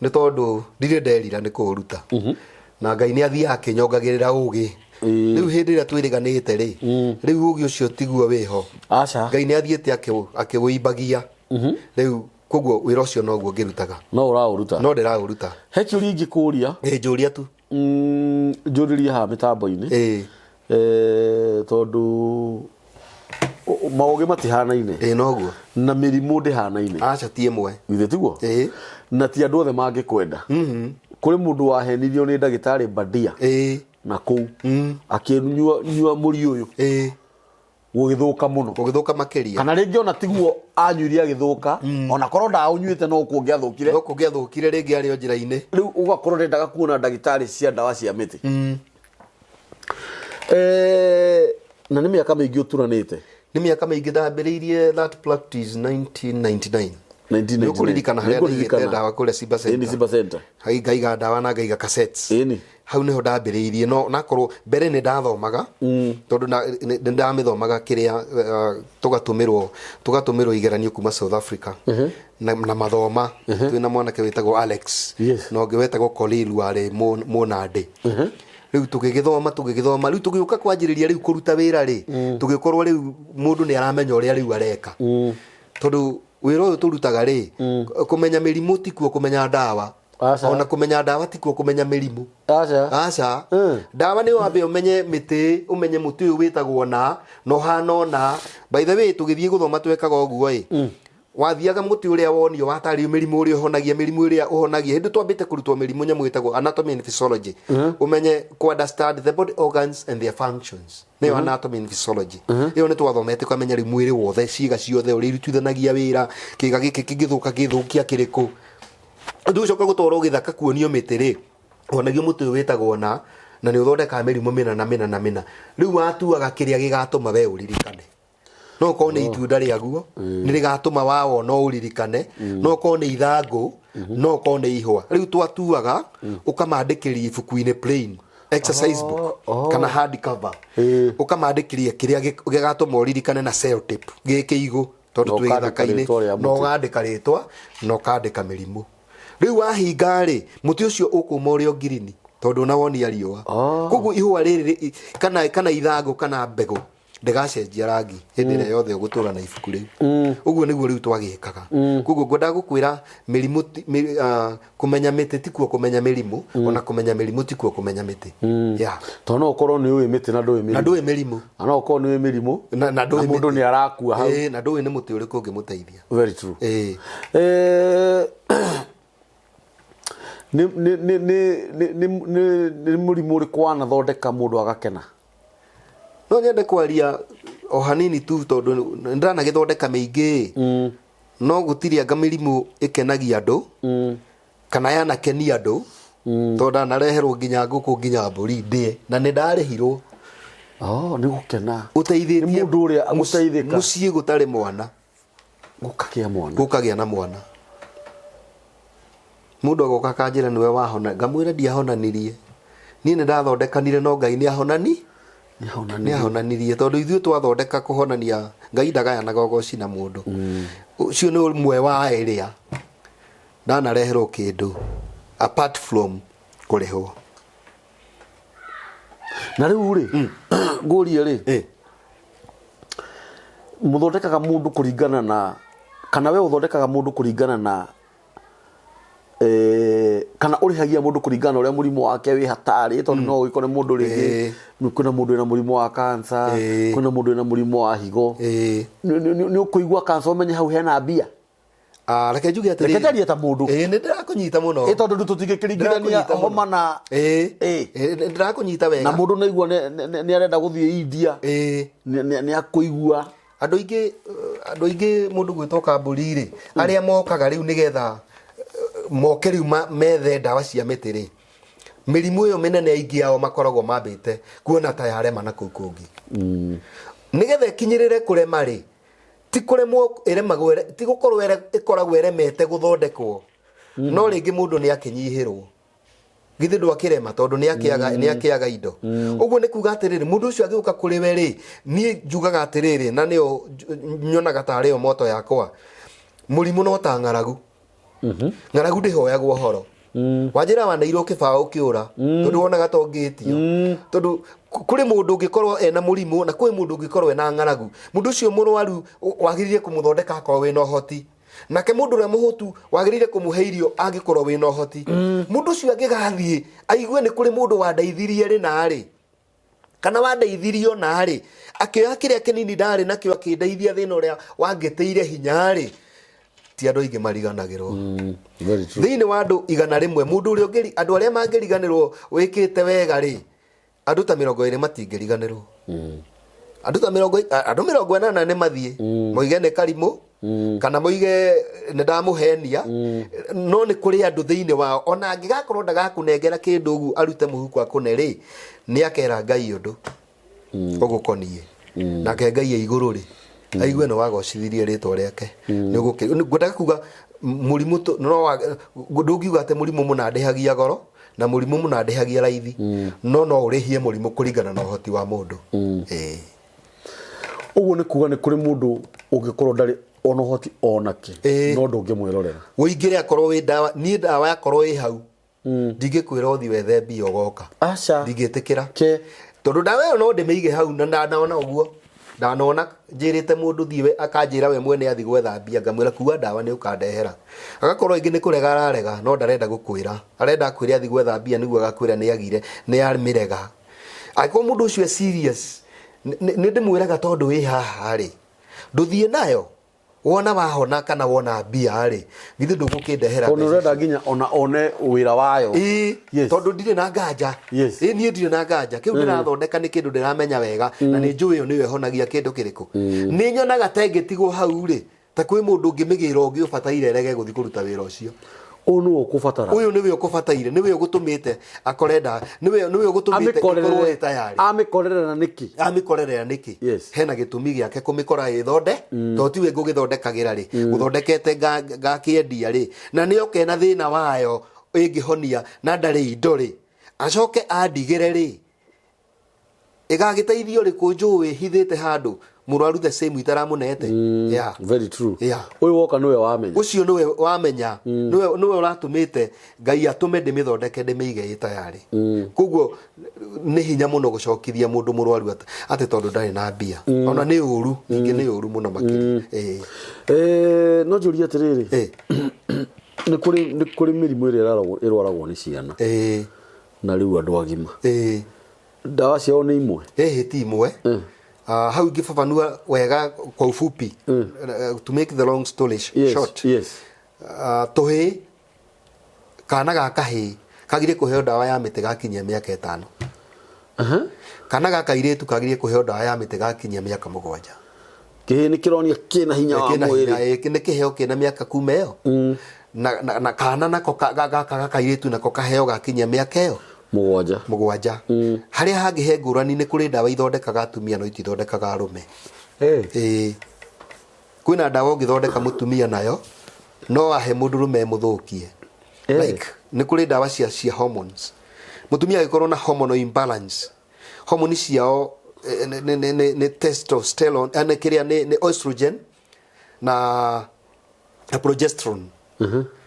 nĩ tondũ ndirĩ nderira nĩ kũũruta, na Ngai nĩ athiaga akĩnyongagĩrĩra ũgĩ. Rĩu hĩndĩ ĩrĩa twĩrĩganĩte rĩ, rĩu ũgĩ ũcio tiguo wĩho. Aca. Ngai nĩ athiĩte akĩwĩimbagia rĩu, koguo wĩra ũcio noguo ngĩrutaga. No ũraũruta. No ndĩraũruta. He kĩũria ingĩkũria. Ĩ, njũria tu. Njũrĩrie haha mĩtambo-inĩ. Tondũ maũgĩ matihanaine. Noguo. Na mĩrimũ ndĩhanaine. Aca, ti ĩmwe. Githĩ tiguo? Ĩ. Na ti andũ othe mangĩkwenda. Kũrĩ mũndũ wahenirio nĩ ndagĩtarĩ bandia na kũu akĩnyua nyua mũri ũyũ, gũgĩthũka mũno. Ũgĩthũka makĩria. Kana rĩngĩ ona tiguo anyuire agĩthũka, ona korwo ndaũnyuĩte no kũngĩathũkire. No kũngĩathũkire rĩngĩ arĩ o njĩra-inĩ. Rĩu ũgakorwo ndendaga kuona ndagĩtarĩ cia ndawa cia mĩtĩ. Na nĩ mĩaka mĩingĩ ũturanĩte. Nĩ mĩaka mĩingĩ, ndambĩrĩirie that practice 1999. 1999. Nĩ ũkũririkana harĩa ndaigĩte Nĩngũririkana. ndawa kũrĩa Simba Ĩni, Center? Simba Center. Hai, ngaiga ndawa na ngaiga cassettes. Hau nĩho ndambĩrĩirie, no nakorwo mbere nĩ ndathomaga, tondũ nĩ ndamĩthomaga kĩrĩa tũgatũmĩrwo igeranio kuma South Africa na mathoma twĩna mwanake wĩtagwo Alex na ũngĩ wetagwo Kolil warĩ mũnandĩ. Rĩu tũgĩgĩthoma, rĩu tũgĩũka kwanjĩrĩria rĩu kũruta wĩra rĩ, tũgĩkorwo rĩu mũndũ nĩ aramenya ũrĩa rĩu areka, tondũ wĩra ũyũ tũrutaga rĩ, kũmenya mĩrimũ tikuo kũmenya ndawa. Aca. Ona kũmenya ndawa tikuo kũmenya mĩrimũ. Aca. Aca. Ndawa nĩ wambe ũmenye mĩtĩ, ũmenye mũtĩ ũyũ wĩtagwo na ũhana ũna. By the way, tũgĩthiĩ gũthoma twekaga ũguo ĩ. Wathiaga mũtĩ ũrĩa wonio watarĩrio mĩrimũ ũrĩa ũhonagia, mĩrimũ ĩrĩa ũhonagia. Hĩndĩ twambĩte kũrutwo mĩrimũ nyamũ ĩtagwo anatomy and physiology, ũmenye ku understand the body organs and their functions, nĩyo anatomy and physiology. Ĩyo nĩ twathomete ũkamenya rĩu mwĩrĩ wothe, ciĩga ciothe, ũrĩa irutithanagia wĩra, kĩĩga gĩkĩ kĩngĩthũka gĩthũkia kĩrĩkũ. Tũgĩcoka gũtwarwo gĩthaka kuonio mĩtĩ rĩ, wonagio mũtĩ ũyũ wĩtagwo na nĩ ũthondekaga mĩrimũ mĩna na mĩna na mĩna. Rĩu watuaga kĩrĩa gĩgatũma we ũririkane. No ũkorwo nĩ itunda rĩaguo nĩ rĩgatũma wawona ũririkane, no ũkorwo nĩ ithangũ, no ũkorwo nĩ ihũa. Rĩu twatuaga ũkamandĩkĩria ibuku-inĩ plain exercise book kana hard cover, ũkamandĩkĩria kĩrĩa gĩgatũma ũririkane na sellotape gĩ kĩigũ tondũ Na twĩ ũkandĩka gĩthaka-inĩ, rĩtwa rĩa na mũtĩ. Ũgandĩka rĩtwa na ũkandĩka mĩrimũ. Rĩu wahinga rĩ, mũtĩ ũcio ũkũma ũrĩ o ngirini tondũ ona wonia riũa. Koguo ihũa rĩrĩ kana ithangũ kana mbegũ ndĩgacenjia rangi hĩndĩ ĩrĩa yothe ũgũtũra na ibuku rĩu. Ũguo nĩguo rĩu twagĩkaga. Koguo ngwendaga gũkwĩra mĩrimũ kũmenya mĩtĩ tikuo kũmenya mĩrimũ, ona kũmenya mĩrimũ tikuo kũmenya mĩtĩ. Yeah. Tondũ no ũkorwo nĩ ũĩ mĩtĩ na ndũĩ Na mĩrimũ. Ndũĩ mĩrimũ. Na no ũkorwo nĩ ũĩ mĩrimũ na ndũĩ mũndũ mĩtĩ. Nĩ arakua hau. Ĩĩ, na ndũĩ nĩ mũtĩ ũrĩkũ ũngĩmũteithia. Very true. Ĩĩ. Nĩ mũrimũ ũrĩkũ wanathondeka mũndũ agakena? No nyende kwaria o hanini tu tondũ nĩ ndĩranagĩthondeka mĩingĩ, no gũtirĩ anga mĩrimũ ĩkenagia andũ kana yanakenia andũ, tondũ ndanareherwo nginya ngũkũ nginya mbũri ndĩe na nĩ ndarĩhirwo. Oh, nĩ gũkena. Ũteithĩtie Nĩ mũndũ ũrĩa gũteithĩka. Mũciĩ gũtarĩ mwana. Gũkagĩa mwana. Gũkagĩa na mwana. Mũndũ agoka akanjĩra nĩwe wahona, ngamwĩra ndiahonanirie niĩ, nĩ ndathondekanire, no Ngai nĩ ahonani. Nĩ Nĩ ahonanirie, tondũ ithuĩ twathondeka kũhonania, Ngai ndagayanaga ũgoci na mũndũ. Ũcio nĩ ũmwe wa ĩrĩa ndanareherwo kĩndũ apart from kũrĩhwo. Na rĩu rĩ, ngũrie rĩ, mũthondekaga mũndũ kũringana na kana we ũthondekaga mũndũ kũringana na kana ũrĩhagia mũndũ kũringana na ũrĩa mũrimũ wake wĩ hatarĩ? Tondũ no ũgĩkore mũndũ rĩngĩ, kwĩna mũndũ wĩna mũrimũ wa cancer, kwĩna mũndũ wĩna mũrimũ wa higo. Nĩ ũkũigua cancer ũmenye hau hena mbia? Ah, reke njuge atĩrĩrĩ. Reke njarie ta mũndũ. Ĩĩ, nĩ ndĩrakũnyita mũno. Ĩ tondũ rĩu tũtingĩkĩringithania Ndĩrakũnyita mũno. homa na Ĩĩ, nĩ ndĩrakũnyita wega. Na mũndũ naigua nĩ arenda gũthiĩ India, nĩ akũigua. Andũ aingĩ mũndũ gwĩtwo kambũri rĩ, arĩa mokaga rĩu nĩgetha moke rĩu methe ndawa cia mĩtĩ rĩ, mĩrimũ ĩyo mĩnene aingĩ ao makoragwo mambĩte kuona ta yarema na kũu kũngĩ. Nĩgetha ĩkinyĩrĩre kũrema rĩ, ti kũremwo ĩremagwo, ti gũkorwo ĩkoragwo ĩremete gũthondekwo, no rĩngĩ mũndũ nĩ akĩnyihĩrwo. Githĩ ndwakĩrema tondũ nĩ akĩaga indo? Ũguo nĩ kuga atĩrĩrĩ, mũndũ ũcio agĩũka kũrĩ we rĩ, niĩ njugaga atĩrĩrĩ, na nĩyo nyonaga tarĩ yo moto yakwa, mũrimũ no ta ng'aragu. Ng'aragu ndĩhoyagwo ũhoro. Wanjĩra waneirwo kĩbaũ ũkĩũra tondũ wonaga ta ũngĩtio, tondũ kũrĩ mũndũ ũngĩkorwo ena mũrimũ na kwĩ mũndũ ũngĩkorwo ena ng'aragu. Mũndũ ũcio mũrwaru wagĩrĩire kũmũthondeka akorwo wĩna ũhoti, nake mũndũ ũrĩa mũhũtu wagĩrĩire kũmũhe irio angĩkorwo wĩna ũhoti. Mũndũ ũcio angĩgathiĩ aigue nĩ kũrĩ mũndũ wandeithirie rĩ na rĩ, kana wandeithirio na rĩ, akĩoya kĩrĩa kĩnini ndarĩ nakĩo akĩndeithia thĩna ũrĩa wangĩtĩire hinya rĩ, ti andũ aingĩ mariganagĩrwo. Very true. Thĩinĩ wa andũ 100, mũndũ ũrĩa ũngĩri andũ arĩa mangĩriganĩrwo wĩkĩte wega rĩ, andũ ta 20 matingĩriganĩrwo. Andũ ta mĩrongo, andũ 80 nĩ mathiĩ moige nĩ karimũ kana moige nĩ ndamũhenia, no nĩ kũrĩ andũ thĩinĩ wao ona angĩgakorwo ndagakũnengera kĩndũ ũguo arute mũhuko akũne rĩ, nĩ akera Ngai ũndũ ũgũkoniĩ, nake Ngai e igũrũ rĩ, aigue nĩ wagocithirie rĩtwa rĩake. Nĩ ngwendaga kuga mũrimũ no ndũngiuga atĩ mũrimũ mũna ndĩhagia goro na mũrimũ mũna ndĩhagia raithi, no no ũrĩhie mũrimũ kũringana na ũhoti wa mũndũ. Ĩĩ. Ũguo nĩ kuga nĩ kũrĩ mũndũ ũngĩkorwo ndarĩ ona ũhoti onake, no ndũngĩmwĩrorera. Ũingĩre akorwo wĩ ndawa, niĩ ndawa yakorwo ĩ hau, ndingĩkwĩra ũthiĩ wethe mbia ũgoka. Aca. Ndingĩtĩkĩra. Ke. Tondũ ndawa ĩyo no ndĩmĩige hau, na ndanona ũguo, ndanona njĩrĩte mũndũ thiĩ we, akanjĩra we mwene athiĩ gwetha mbia, ngamwĩra kuua ndawa nĩ ũkandehera. Agakorwo ĩngĩ nĩ kũrega ararega, no ndarenda gũkwĩra, arenda akwĩre athiĩ gwetha mbia nĩguo agakwĩra nĩ agire nĩ amĩrega. Angĩkorwo mũndũ ũcio e serious, nĩ ndĩmwĩraga tondũ wĩ haha rĩ, ndũthiĩ nayo. Wona wahona kana wona mbia rĩ, githĩ ndũgũkĩndehera Tondũ mbeca ũrenda nginya ona one wĩra wayo. Ĩĩ, Yes. tondũ ndirĩ na nganja. Ĩĩ, niĩ ndirĩ na nganja. Kĩu ndĩrathondeka nĩ kĩndũ ndĩramenya wega na nĩ njũĩ ĩyo nĩyo ĩhonagia kĩndũ kĩrĩkũ. Nĩ nyonaga ta ĩngĩtigwo hau rĩ, ta kwĩ mũndũ ũngĩmĩgĩra ũngĩ ũbataire erege gũthiĩ kũruta wĩra ũcio. Ũyũ nĩwe ũkũbatara. Ũyũ nĩwe ũkũbataire, nĩwe ũgũtũmĩte akore nda, nĩwe ũgũtũmĩte ĩkorwo ĩ tayarĩ. Amĩkorerera nĩkĩ? Amĩkorerera nĩkĩ? Yes. Hena gĩtũmi gĩake kũmĩkora ĩthonde, tondũ tiwe ngũgĩthondekagĩra rĩ, ngũthondekete ngakĩendia rĩ, na nĩ oke na thĩna wayo ĩngĩhonia na ndarĩ indo rĩ, acoke andigĩre rĩ, ĩgagĩteithio rĩkũ njũĩ hithĩte handũ mũrwaru the same itaramũnete? Yeah. Very true. Yeah. Ũyũ woka nĩwe wamenya. Ũcio nĩwe wamenya, nĩwe ũratũmĩte Ngai atũme ndĩmĩthondeke, ndĩmĩige ĩ tayarĩ. Koguo nĩ hinya mũno gũcokithia mũndũ mũrwaru atĩ tondũ ndarĩ na mbia. Ona nĩ ũru, ningĩ nĩ ũru mũno makĩria. Ĩĩ. No njũrie atĩrĩrĩ, nĩ kũrĩ mĩrimũ ĩrĩa ĩrwaragwo nĩ ciana na rĩu andũ agima, ndawa ciao nĩ imwe? Ĩhĩ, ti imwe. Ah, hau ingĩbabanua wega kwa ufupi, to make the long story short, tũhĩĩ, kana ga kahĩĩ kagire kũheo ndawa ya mĩtĩ gakinyia mĩaka 5. Kana ga kairĩtu kagire kũheo ndawa ya mĩtĩ gakinyia mĩaka 7. Kĩhĩĩ nĩ kĩronia kĩna hinya wa Kĩna mwĩrĩ. Hinya, nĩ kĩheo kĩna mĩaka kuma ĩyo, na kana nako gaka ga kairĩtu nako kaheo gakinyia mĩaka ĩyo 7. 7. Harĩa hangĩ he ngũrani, nĩ kũrĩ ndawa ithondekaga atumia no itithondekaga arũme. Ĩĩ, kwĩna ndawa ũngĩthondeka mũtumia nayo no ahe mũndũrũme mũthũkie. Like nĩ kũrĩ ndawa cia hormones. Mũtumia angĩkorwo na hormonal imbalance, hormone ciao nĩ testosterone, nĩ kĩrĩa nĩ estrogen na progesterone.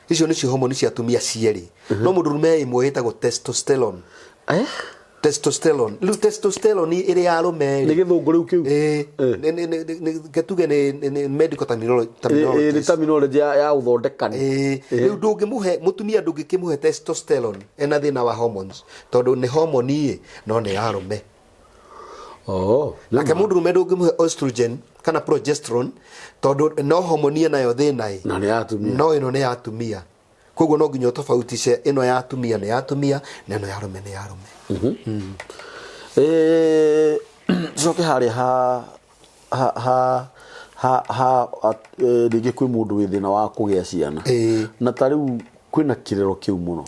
Icio nĩcio hormone cia atumia cierĩ, no mũndũrũme ĩmwe ĩtagwo testosterone. Testosterone, rĩu testosterone ĩrĩ ya arũme Nĩ rĩ, gĩthũngũ rĩu kĩu? Ĩĩ, nĩ tuge nĩ medical Ĩĩ, nĩ terminologies. Terminology ya ũthondekani. Ĩĩ, rĩu ndũngĩmũhe mũtumia, ndũngĩkĩmũhe testosterone ena thĩna wa hormones, tondũ nĩ hormone ĩ no nĩ ya arũme. Nake mũndũrũme ndũngĩmũhe estrogen kana progesterone, tondũ no hormone ĩnayo thĩna ĩ Na nĩ ya atumia. No ĩno nĩ ya atumia. Koguo no nginya ũtofautice, ĩno ya atumia nĩ ya atumia na ĩno ya arũme nĩ ya arũme. Tucoke harĩa ha rĩngĩ kwĩ mũndũ wĩ thĩna wa kũgĩa ciana. Na ta rĩu kwĩna kĩrĩro kĩu mũno.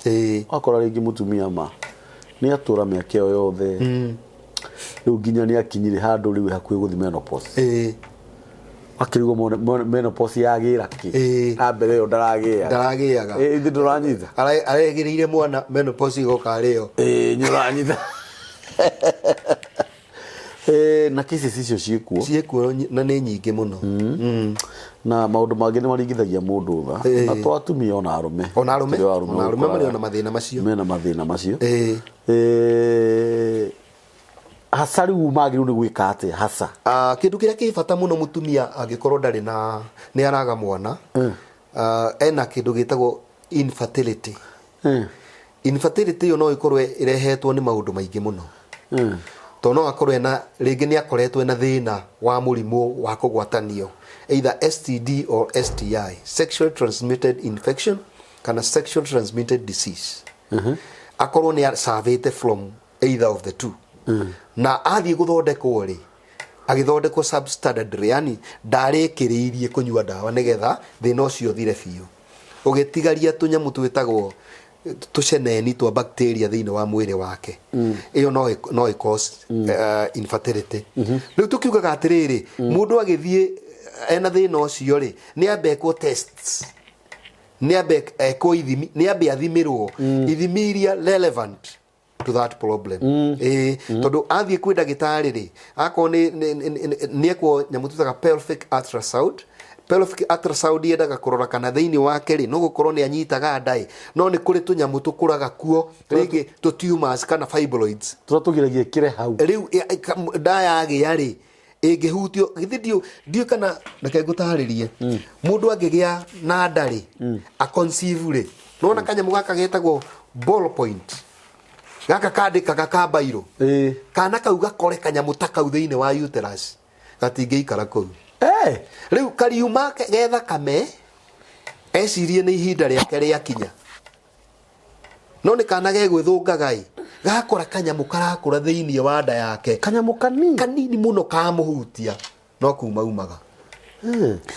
Wakora rĩngĩ mũtumia ma nĩ atũra mĩaka ĩyo yothe, rĩu nginya nĩ akinyire handũ rĩu hakuhĩ gũthiĩ menopause. Akĩrigwo menopause yagĩra kĩ? Na mbere ĩyo ndaragĩaga. Ndaragĩaga. Ithuĩ ndũranyita. Aregĩrĩire mwana, menopause igoka arĩo. Ĩĩ, nĩ ũranyita. Na cases icio ciĩkuo. Ciĩkuo na nĩ nyingĩ mũno. Na maũndũ mangĩ nĩ maringithagia mũndũ tha. Na to atumia, ona arũme. Ona arũme. Tũrĩ o arũme. Ona arũme marĩ ũkoraga ona mathĩna macio. Mena mathĩna macio. Hasa rĩu magĩrĩirwo nĩ gwĩka atĩa hasa? Ah, kĩndũ kĩrĩa kĩ bata mũno, mũtumia angĩkorwo ndarĩ na nĩ araga mwana, ena kĩndũ gĩtagwo infertility. Infertility ĩyo no ĩkorwo ĩrehetwo nĩ maũndũ maingĩ mũno, tondũ no akorwo ena rĩngĩ nĩ akoretwo ena thĩna wa mũrimũ wa kũgwatanio, either STD or STI, sexually transmitted infection kana sexual transmitted disease. Akorwo nĩ acavĩte from either of the two, na athiĩ gũthondekwo rĩ, agĩthondekwo substandard, yani ndarĩkĩrĩirie kũnyua ndawa nĩgetha thĩna ũcio ũthire biũ, ũgĩtigaria tũnyamũ twĩtagwo tũceneni twa bacteria thĩinĩ wa mwĩrĩ wake. Ĩyo no ĩ cause infertility. Rĩu tũkiugaga atĩrĩrĩ, mũndũ agĩthiĩ ena thĩna ũcio rĩ, nĩ ambe ekwo tests, nĩ ambe ekwo ithimi, nĩ ambe athimĩrwo ithimi iria relevant to that problem. Ĩĩ, tondũ athiĩ kwĩ ndagĩtarĩ rĩ, akorwo nĩ ekwo nyamũ twĩtaga pelvic ultrasound. Pelvic ultrasound yendaga kũrora kana thĩinĩ wake rĩ, no gũkorwo nĩ anyitaga ndaĩ, no nĩ kũrĩ tũnyamũ tũkũraga kuo, rĩngĩ tũ tumors kana fibroids. Tũrĩa tũgiragia ĩkĩre hau. Rĩu nda yagĩa rĩ, ĩngĩhutio githĩ ndiũ kana reke ngũtarĩrie, mũndũ angĩgĩa na nda rĩ, a conceive rĩ, nona kanyamũ gaka getagwo ball point gaka kandĩkaga ka bairo, kana kau gakore kanyamũ ta kau thĩinĩ wa uterus, gatingĩikara kũu. Rĩu kariuma ge thakame ecirie nĩ ihinda rĩake rĩakinya, no nĩ kana gegwĩthũngaga ĩ gakora kanyamũ karakũra thĩinĩ wa nda yake. Kanyamũ kanini. Kanini mũno, kamũhutia no kuma umaga.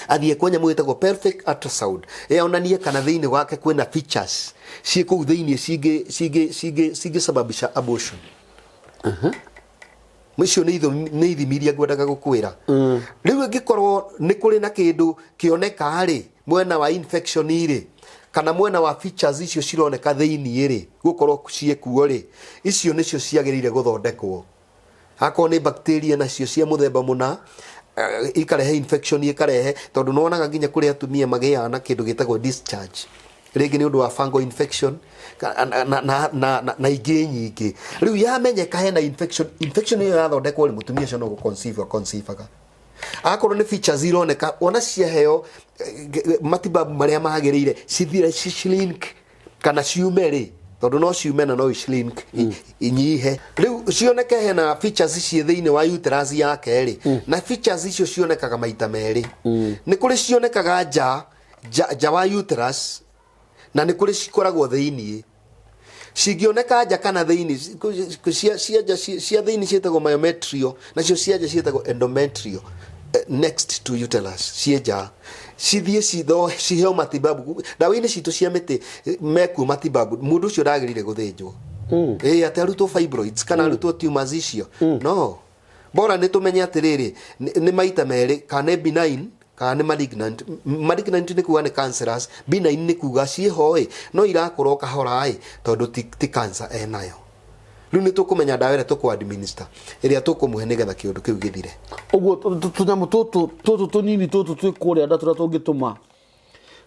Athiĩ kwa nyamũ ĩtagwo pelvic ultrasound yonanie kana thĩinĩ wake kwĩna features ciĩ kũu thĩinĩ cingĩsababisha abortion. Icio nĩ ithimi iria ngwendaga gũkwĩra. Rĩu ĩngĩkorwo nĩ kũrĩ na kĩndũ kĩoneka rĩ mwena wa infection rĩ, kana mwena wa features icio cironeka thĩinĩ rĩ, gũkorwo ciĩkuo rĩ, icio nĩcio ciagĩrĩire gũthondekwo. Akorwo nĩ bacteria nacio cia mũthemba mũna, ikarehe infection, ikarehe, tondũ nĩwonaga nginya kũrĩ atumia magĩaga na kĩndũ gĩtagwo discharge, rĩngĩ nĩ ũndũ wa fungal infection na ingĩ nyingĩ. Rĩu yamenyeka hena infection, infection ĩyo yathondekwo rĩ, mũtumia ũcio no gũconceive aconceivaga. Akorwo nĩ features ironeka, ona ciaheo matibabu marĩa magĩrĩire, cithire, ci shrink kana ciume rĩ, tondũ no ciume na no shrink, inyihe. Rĩu cioneke hena features ciĩ thĩinĩ wa uterus yake rĩ, na features icio cionekaga maita merĩ. Nĩ kũrĩ cionekaga nja wa uterus, na nĩ kũrĩ cikoragwo thĩinĩ. Cingĩoneka nja kana thĩinĩ, cia nja, cia thĩinĩ ciĩtagwo myometrial, nacio cia nja ciĩtagwo endometrial. Next to uterus, ciĩ nja, cithiĩ ciheo matibabu. Ndawa-inĩ citũ cia mĩtĩ, mekuo matibabu. Mũndũ ũcio ndagĩrĩire gũthĩnjwo ĩĩ atĩ arutwo fibroids kana arutwo tumors icio. No bora nĩ tũmenye atĩrĩrĩ, nĩ maita merĩ, kana nĩ benign kana nĩ malignant. Malignant nĩ kuga nĩ cancerous, benign nĩ kuga ciĩho ĩ no irakũra o kahora ĩ, tondũ ti cancer enayo. Rĩu nĩ tũkũmenya ndawa ĩrĩa tũkũ administer, ĩrĩa tũkũmũhe nĩgetha kĩũndũ kĩu gĩthire. Ũguo tũnyamũ tũtũ tũnini tũtũ twĩ kũrĩa nda, tũrĩa tũngĩtũma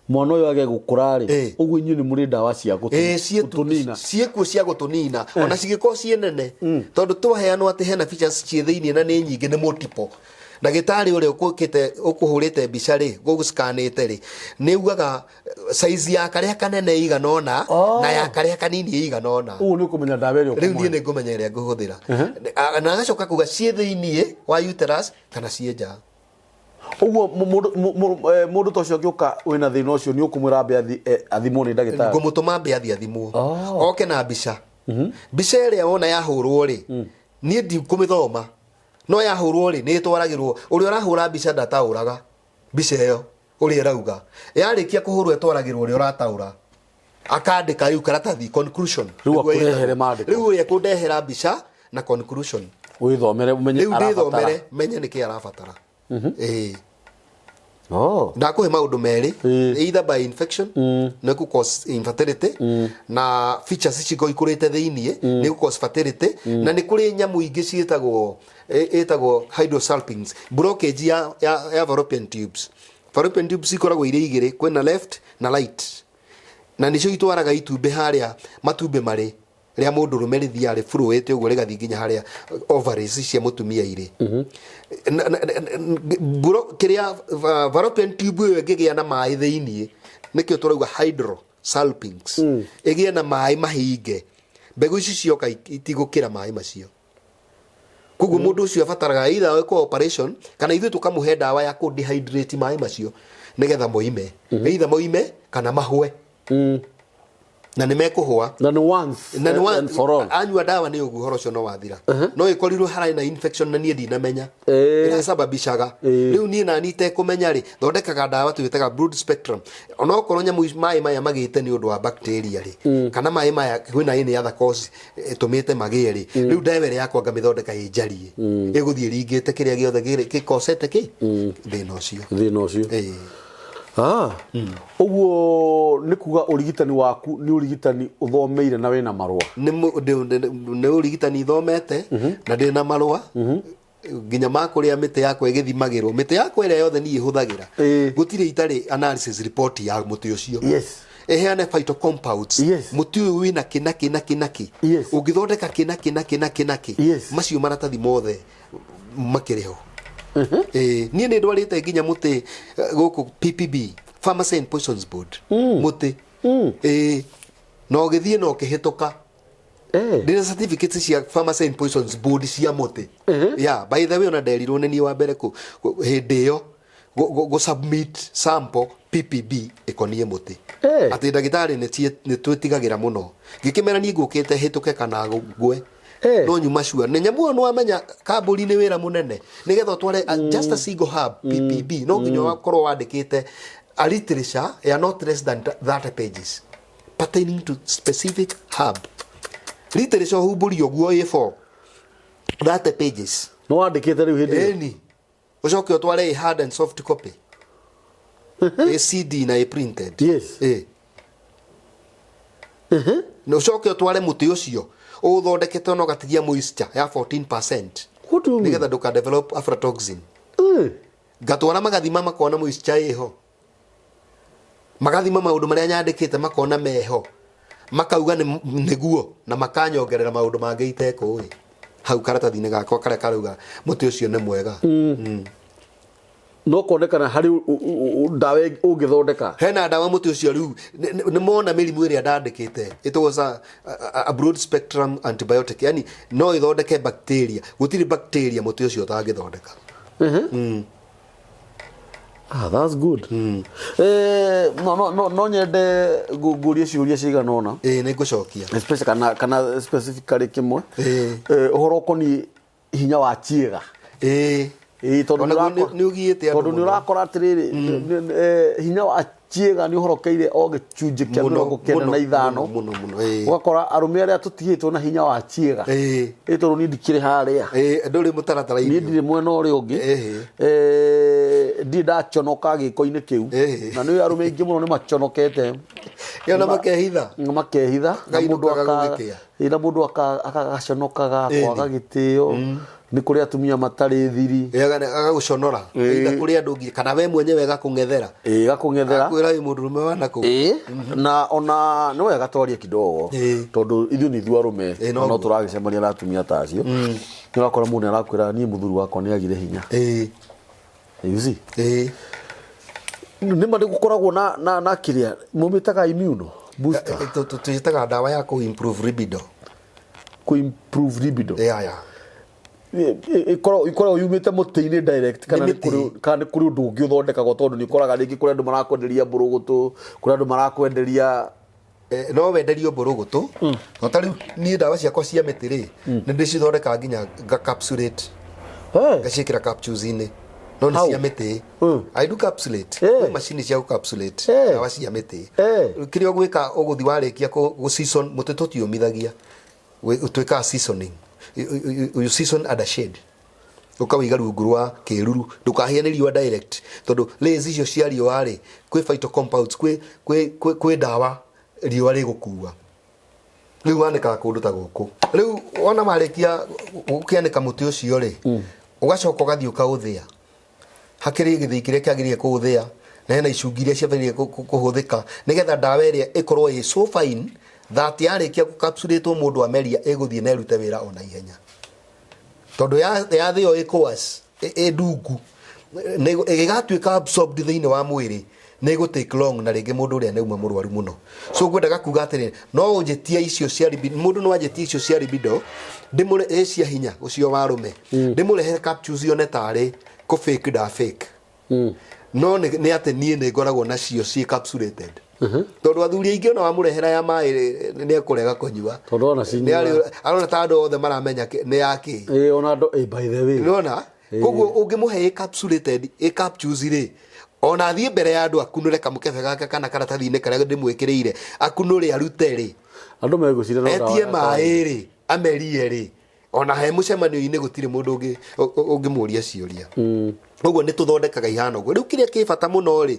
mwana ũyũ age gũkũra rĩ, ũguo inyuĩ nĩ mũrĩ ndawa cia gũtũnina? Ciĩkuo cia gũtũnina, ona cigĩkorwo ciĩ nene, tondũ twaheanwo atĩ hena features ciĩ thĩinĩ na nĩ nyingĩ, nĩ multiple. Ndagĩtarĩ ũrĩa ũkũkĩte ũkũhũrĩte mbica rĩ, gũgũscanĩte rĩ, nĩ ugaga size ya karĩa kanene ĩigana ũna na ya karĩa kanini ĩigana ũna. Ũguo nĩ ũkũmenya ndawa ĩrĩa Rĩu niĩ ũkũmũhe. Nĩ ngũmenya ĩrĩa ngũhũthĩra. Na agacoka kuga ciĩ thĩiniĩ wa uterus kana ciĩ nja. Ũguo mũndũ ta ũcio angĩũka wĩna thĩna ũcio, nĩ ũkũmwĩra ambe athimwo nĩ ndagĩtarĩ? Ngũmũtũma ambe athiĩ athimwo. Oke na mbica. Mbica ĩrĩa wona yahũrwo rĩ, niĩ ndikũmĩthoma, no yahũrwo rĩ, nĩ ĩtwaragĩrwo ũrĩa ũrahũra mbica. Ndataũraga mbica ĩyo ũrĩa ĩrauga. Yarĩkia kũhũrwo, ĩtwaragĩrwo ũrĩa ũrataũra, akandĩka rĩu karatathi, conclusion. Rĩu Nĩguo akũrehere ĩtagwo. Maandĩko. Rĩu ũrĩa kũndehera mbica na conclusion. Wĩthomere ũmenye Rĩu arabatara. Ndĩthomere menye nĩkĩ arabatara, ĩĩ. Ndakũhe maũndũ merĩ, either by infection nĩ kũ cause infertility, na features ici ikũrĩte thĩiniĩ nĩ gũ cause fertility. Na nĩ kũrĩ nyamũ ingĩ ciĩtagwo ĩtagwo hydrosalpinx, blockage ya fallopian tubes. Fallopian tubes ikoragwo irĩ igĩrĩ, kwĩna left na right, na nĩcio itwaraga itumbĩ harĩa matumbĩ marĩ rĩa mũndũrũme, rĩthiaga rĩburuĩte ũguo rĩgathiĩ nginya harĩa ovaries cia mũtumia irĩ. Kĩrĩa fallopian tube ĩyo ĩngĩgĩa na maĩ thĩiniĩ, nĩkĩo tũrauga hydrosalpinx, ĩgĩe na maĩ mahinge, mbegũ ici cioka itigũkĩra maĩ macio. Koguo mũndũ ũcio abataraga either ĩkwo operation kana ithuĩ tũkamũhe ndawa ya kũ dehydrate maĩ macio nĩgetha moime, either moime kana mahwe, na nĩ mekũhũa. Na nĩ once Na nĩ and for all. Anyua ndawa nĩ ũguo, ũhoro ũcio no wathira. No ĩkorirwo hararĩ na infection na niĩ ndinamenya ĩracababishaga. Rĩu niĩ nani itekũmenya rĩ, thondekaga ndawa twĩtaga broad spectrum. Onokorwo nyamũ maĩ maya magĩte nĩ ũndũ wa bacteria rĩ, kana maĩ maya kwĩna any other cause ĩtũmĩte magĩe rĩ, rĩu ndawa ĩrĩa yakwa ngamĩthondeka ĩ njarie, ĩgũthiĩ ĩringĩte kĩrĩa gĩothe gĩkosete kĩ thĩna ũcio. Thĩna ũcio. Ĩĩ. Ah, ũguo nĩ kuga ũrigitani waku nĩ ũrigitani ũthomeire na wĩna marũa? Nĩ ũrigitani thomete na ndĩ na marũa nginya ma kũrĩa mĩtĩ yakwa ĩgĩthimagĩrwo. Mĩtĩ yakwa ĩrĩa yothe niĩ hũthagĩra, gũtirĩ itarĩ analysis report ya mũtĩ ũcio, ĩheane phytocompounds, mũtĩ ũyũ wĩna kĩ na kĩ na kĩ na kĩ, ũngĩthondeka kĩ na kĩ na kĩ na kĩ na kĩ. Macio maratathi mothe makĩrĩ ho. Ĩĩ, niĩ nĩ ndwarĩte nginya mũtĩ gũkũ PPB, Pharmacy and Poisons Board, mũtĩ. Ĩĩ, na ũgĩthiĩ na ũkĩhĩtũka. Ndĩna certificates cia Pharmacy and Poisons Board cia mũtĩ. Yeah, by the way, ona nderirwo nĩ niĩ wa mbere hĩndĩ ĩyo. Gũ submit sample PPB ĩkoniĩ mũtĩ. Atĩ ndagĩtarĩ nĩ twĩtigagĩra mũno. Ngĩkĩmera niĩ ngũkĩte hĩtũke kana ngwe. No nyuma sure nĩ nyamũ ĩyo nĩwamenya kambũri nĩ wĩra mũnene nĩgetha ũtware just a single herb PPB no nginya ũkorwo wandĩkĩte a literature ya not less than 30 pages pertaining to specific herb. Literature ũhumbũrie ũguo A4 30 pages. Nĩ wandĩkĩte rĩu hĩndĩ ĩyo? Ĩni. Ũcoke ũtware a hard and soft copy, a CD na a printed. Na ũcoke ũtware mũtĩ ũcio ũũthondekete ona ũgatigia moisture ya 14% What do you mean? Nĩgetha ndũka develop aflatoxin. Ngatwara magathima makona moisture ĩho, magathima maũndũ marĩa nyandĩkĩte makona meho, makauga nĩguo na makanyongerera maũndũ mangĩ itekũĩ hau karatathi-inĩ gakwa karĩa karauga mũtĩ ũcio nĩ mwega. No konekana harĩ ndawa ũngĩthondeka. Hena ndawa mũtĩ ũcio rĩu nĩ mona mĩrimũ ĩrĩa ndandĩkĩte. It was a broad spectrum antibiotic, yani no ĩthondeke bacteria, gũtirĩ bacteria mũtĩ ũcio ũtangĩthondeka. Ah, that's good. No nyende ngũrie ciũria cigana ũna. Ĩĩ, nĩ ngũcokia. Especially kana specifically kĩmwe. Ũhoro ũkoniĩ hinya wa ciĩga. Ĩĩ, tondũ Ona guo nĩ nĩ ũgiĩte andũ tondũ nĩ mũno. ũrakora atĩrĩrĩ, hinya wa ciĩga nĩ ũhorokeire o gĩcunjĩ kĩa Mũno, 95. mũno, mũno, mũno, ĩĩ. Ũgakora arũme arĩa tũtigĩtwo na hinya wa ciĩga. Ĩĩ, tondũ niĩ ndikĩrĩ harĩa. Ĩĩ, ndũrĩ mũtaratara-inĩ. Niĩ ndirĩ mwena ũrĩa ũngĩ. Ndirĩ ndaconoka gĩko-inĩ kĩu. Na nĩ arũme aingĩ mũno nĩ maconokete. Ĩyo na makehitha. Na makehitha. Na Ngai mũndũ ndũkaga gũgĩkĩa. Ĩĩ, na mũndũ agaconokaga, kwaga gĩtĩo. Nĩ kũrĩ atumia matarĩ thiri. Ĩĩ, agagũconora. Either kũrĩ andũ nginya, kana we mwenyewe agakũng'ethera. Ĩĩ, agakũng'ethera. Akwĩra wĩ mũndũrũme wa nakũu. Ĩĩ, na ona nĩ wega twarie kidogo. Tondũ ithuĩ nĩ ithuĩ arũme, Ĩĩ, na no noguo. tũragĩcemania na atumia ta acio. Nĩ ũrakora mũndũ nĩ arakwĩra niĩ mũthuri wakwa nĩ agire hinya. You see? Nĩ ma nĩ gũkoragwo na kĩrĩa mũmĩtaga immune booster. Tũĩtaga ndawa ya kũ improve libido. Kũ improve libido. Yeah, yeah. Ĩkoragwo yumĩte mũtĩ-inĩ direct kana Nĩ nĩ kũrĩ mĩtĩ. kana nĩ kũrĩ ũndũ ũngĩ ũthondekagwo, tondũ nĩ ũkoraga rĩngĩ kũrĩ andũ marakwenderia mbũrũgũtũ, kũrĩ andũ marakwenderia No wenderio mbũrũgũtũ, no ta rĩu niĩ ndawa ciakwa cia mĩtĩ rĩ, nĩ ndĩcithondekaga nginya nga capsulate, ngaciĩkĩra capsules-inĩ, no nĩ How? cia mĩtĩ. I do capsulate. Kwĩ macini cia gũcapsulate ndawa cia mĩtĩ. Kĩrĩa ũgwĩka, ũgũthiĩ warĩkia gũ season mũtĩ, tũtiũmithagia. Twĩkaga seasoning. You season under shade, ũkawĩiga rungu rwa kĩruru, ndũkahĩe nĩ riũa direct, tondũ rays icio cia riũa rĩ, kwĩ phyto compounds, kwĩ ndawa riũa rĩgũkua. Rĩu wanĩkaga kũndũ ta gũkũ. Rĩu wona warĩkia gũkĩanĩka mũtĩ ũcio rĩ, ũgacoka ũgathiĩ ũkaũthĩa. Hakĩrĩ gĩthĩi kĩrĩa kĩagĩrĩire kũũthĩa, na hena icungi iria ciagĩrĩire kũhũthĩka nĩgetha ndawa ĩrĩa ĩkorwo ĩ so fine that yarĩkia gũcapsulatwo mũndũ ameria ĩgũthiĩ na ĩrute wĩra ona ihenya, tondũ yathĩo ĩ coarse, ĩ ndungu, ĩgĩgatuĩka absorbed thĩinĩ wa mwĩrĩ nĩ ĩgũ take long, na rĩngĩ mũndũ ũrĩa nĩ auma mũrwaru mũno. So ngwendaga kuga atĩrĩrĩ, no ũnjĩtie icio cia libido, mũndũ no anjĩtie icio cia libido ndĩmũre ĩ cia hinya ũcio wa arũme, ndĩmũrehere capsules yone tarĩ kũ fake nda fake, no nĩ atĩ niĩ nĩ ngoragwo nacio ciĩ capsulated, tondũ athuri aingĩ ona wamũrehera ya maĩ nĩ ekũrega kũnyua. Tondũ ona cinyuaga. Arona ta andũ othe maramenya nĩ ya kĩ. Ĩĩ, ona andũ, by the way. Nĩwona, koguo ũngĩmũhe ĩ capsulated, ĩ capsules rĩ, ona athiĩ mbere ya andũ akunũre kamũkebe gake kana karatathi-inĩ karĩa ndĩmwĩkĩrĩire, akunũre arute rĩ, Andũ megwĩciria no ndawa etie ya maĩ kawaida. rĩ, amerie rĩ, ona he mũcemanio-inĩ gũtirĩ mũndũ ũngĩmũria ciũria. Ũguo nĩ tũthondekaga ihana ũguo. Rĩu kĩrĩa kĩ bata mũno rĩ,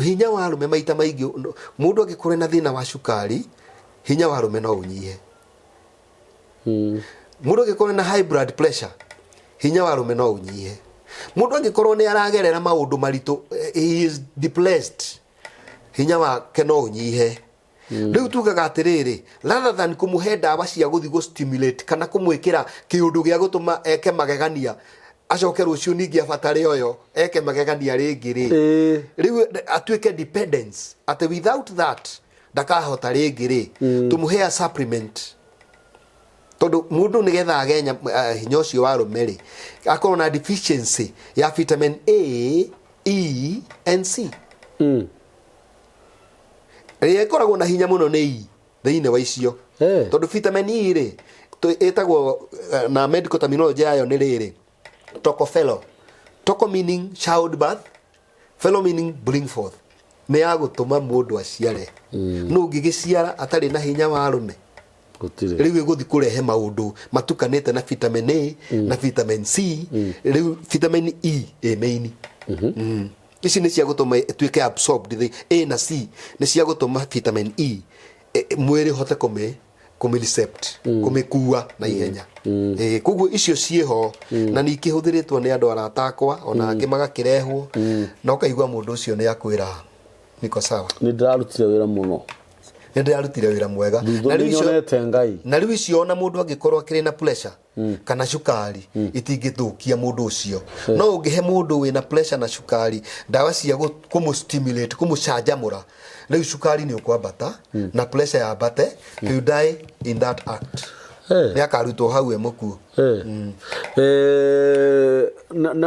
hinya wa arũme maita maingĩ, mũndũ angĩkorwo na thĩna wa cukari, hinya wa arũme no ũnyihe. Mũndũ angĩkorwo na high blood pressure, hinya wa arũme no ũnyihe. Mũndũ angĩkorwo nĩ aragerera maũndũ maritũ, he is depressed, hinya wake no ũnyihe. Rĩu tugaga atĩrĩrĩ, rather than kũmũhe ndawa cia gũthiĩ gũ stimulate kana kũmwĩkĩra kĩũndũ gĩa gũtũma eke magegania, acoke rũciũ ningĩ abatare ũyũ eke magegania rĩngĩ rĩ, rĩu atuĩke dependence atĩ without that ndakahota rĩngĩ rĩ, tũmũhe a supplement. Tondũ mũndũ nĩgetha age hinya ũcio wa arũme rĩ, akorwo na deficiency ya vitamin A, E and C. Ĩrĩa ĩkoragwo na hinya mũno nĩ E thĩinĩ wa icio. Tondũ vitamin E rĩ, ĩtagwo na medical terminology yayo nĩ rĩrĩ, tocopherol. Toco meaning childbirth, fellow meaning bring forth. Nĩ ya gũtũma mũndũ aciare. Nũ ũngĩgĩciara atarĩ na hinya wa arũme? Gũtirĩ. Rĩu ĩgũthiĩ kũrehe maũndũ matukanĩte na vitamin A na vitamin C. Rĩu vitamin E ĩ main. Ici nĩ cia gũtũma ĩtuĩke absorbed. A na C nĩ cia gũtũma vitamin E mwĩrĩ ũhote kũmĩ recept, kũmĩkua na ihenya. Koguo icio ciĩho na nĩ ikĩhũthĩrĩtwo nĩ andũ arata akwa, ona angĩ magakĩrehwo, na ũkaigua mũndũ ũcio nĩ akwĩra niko sawa. Nĩ ndĩrarutire wĩra mũno. Nĩ ndĩrarutire wĩra mwega. Thutha Na rĩu nĩ nyonete Ngai. Na rĩu icio ona mũndũ angĩkorwo akĩrĩ na pressure kana cukari, itingĩthũkia mũndũ ũcio. No ũngĩhe mũndũ wĩna pressure na cukari ndawa cia kũmũ-stimulate, kũmũcanjamũra, rĩu cukari nĩ ũkwambata na pressure yambate, he will die in that act. Nĩ akarutwo hau e mũkuũ.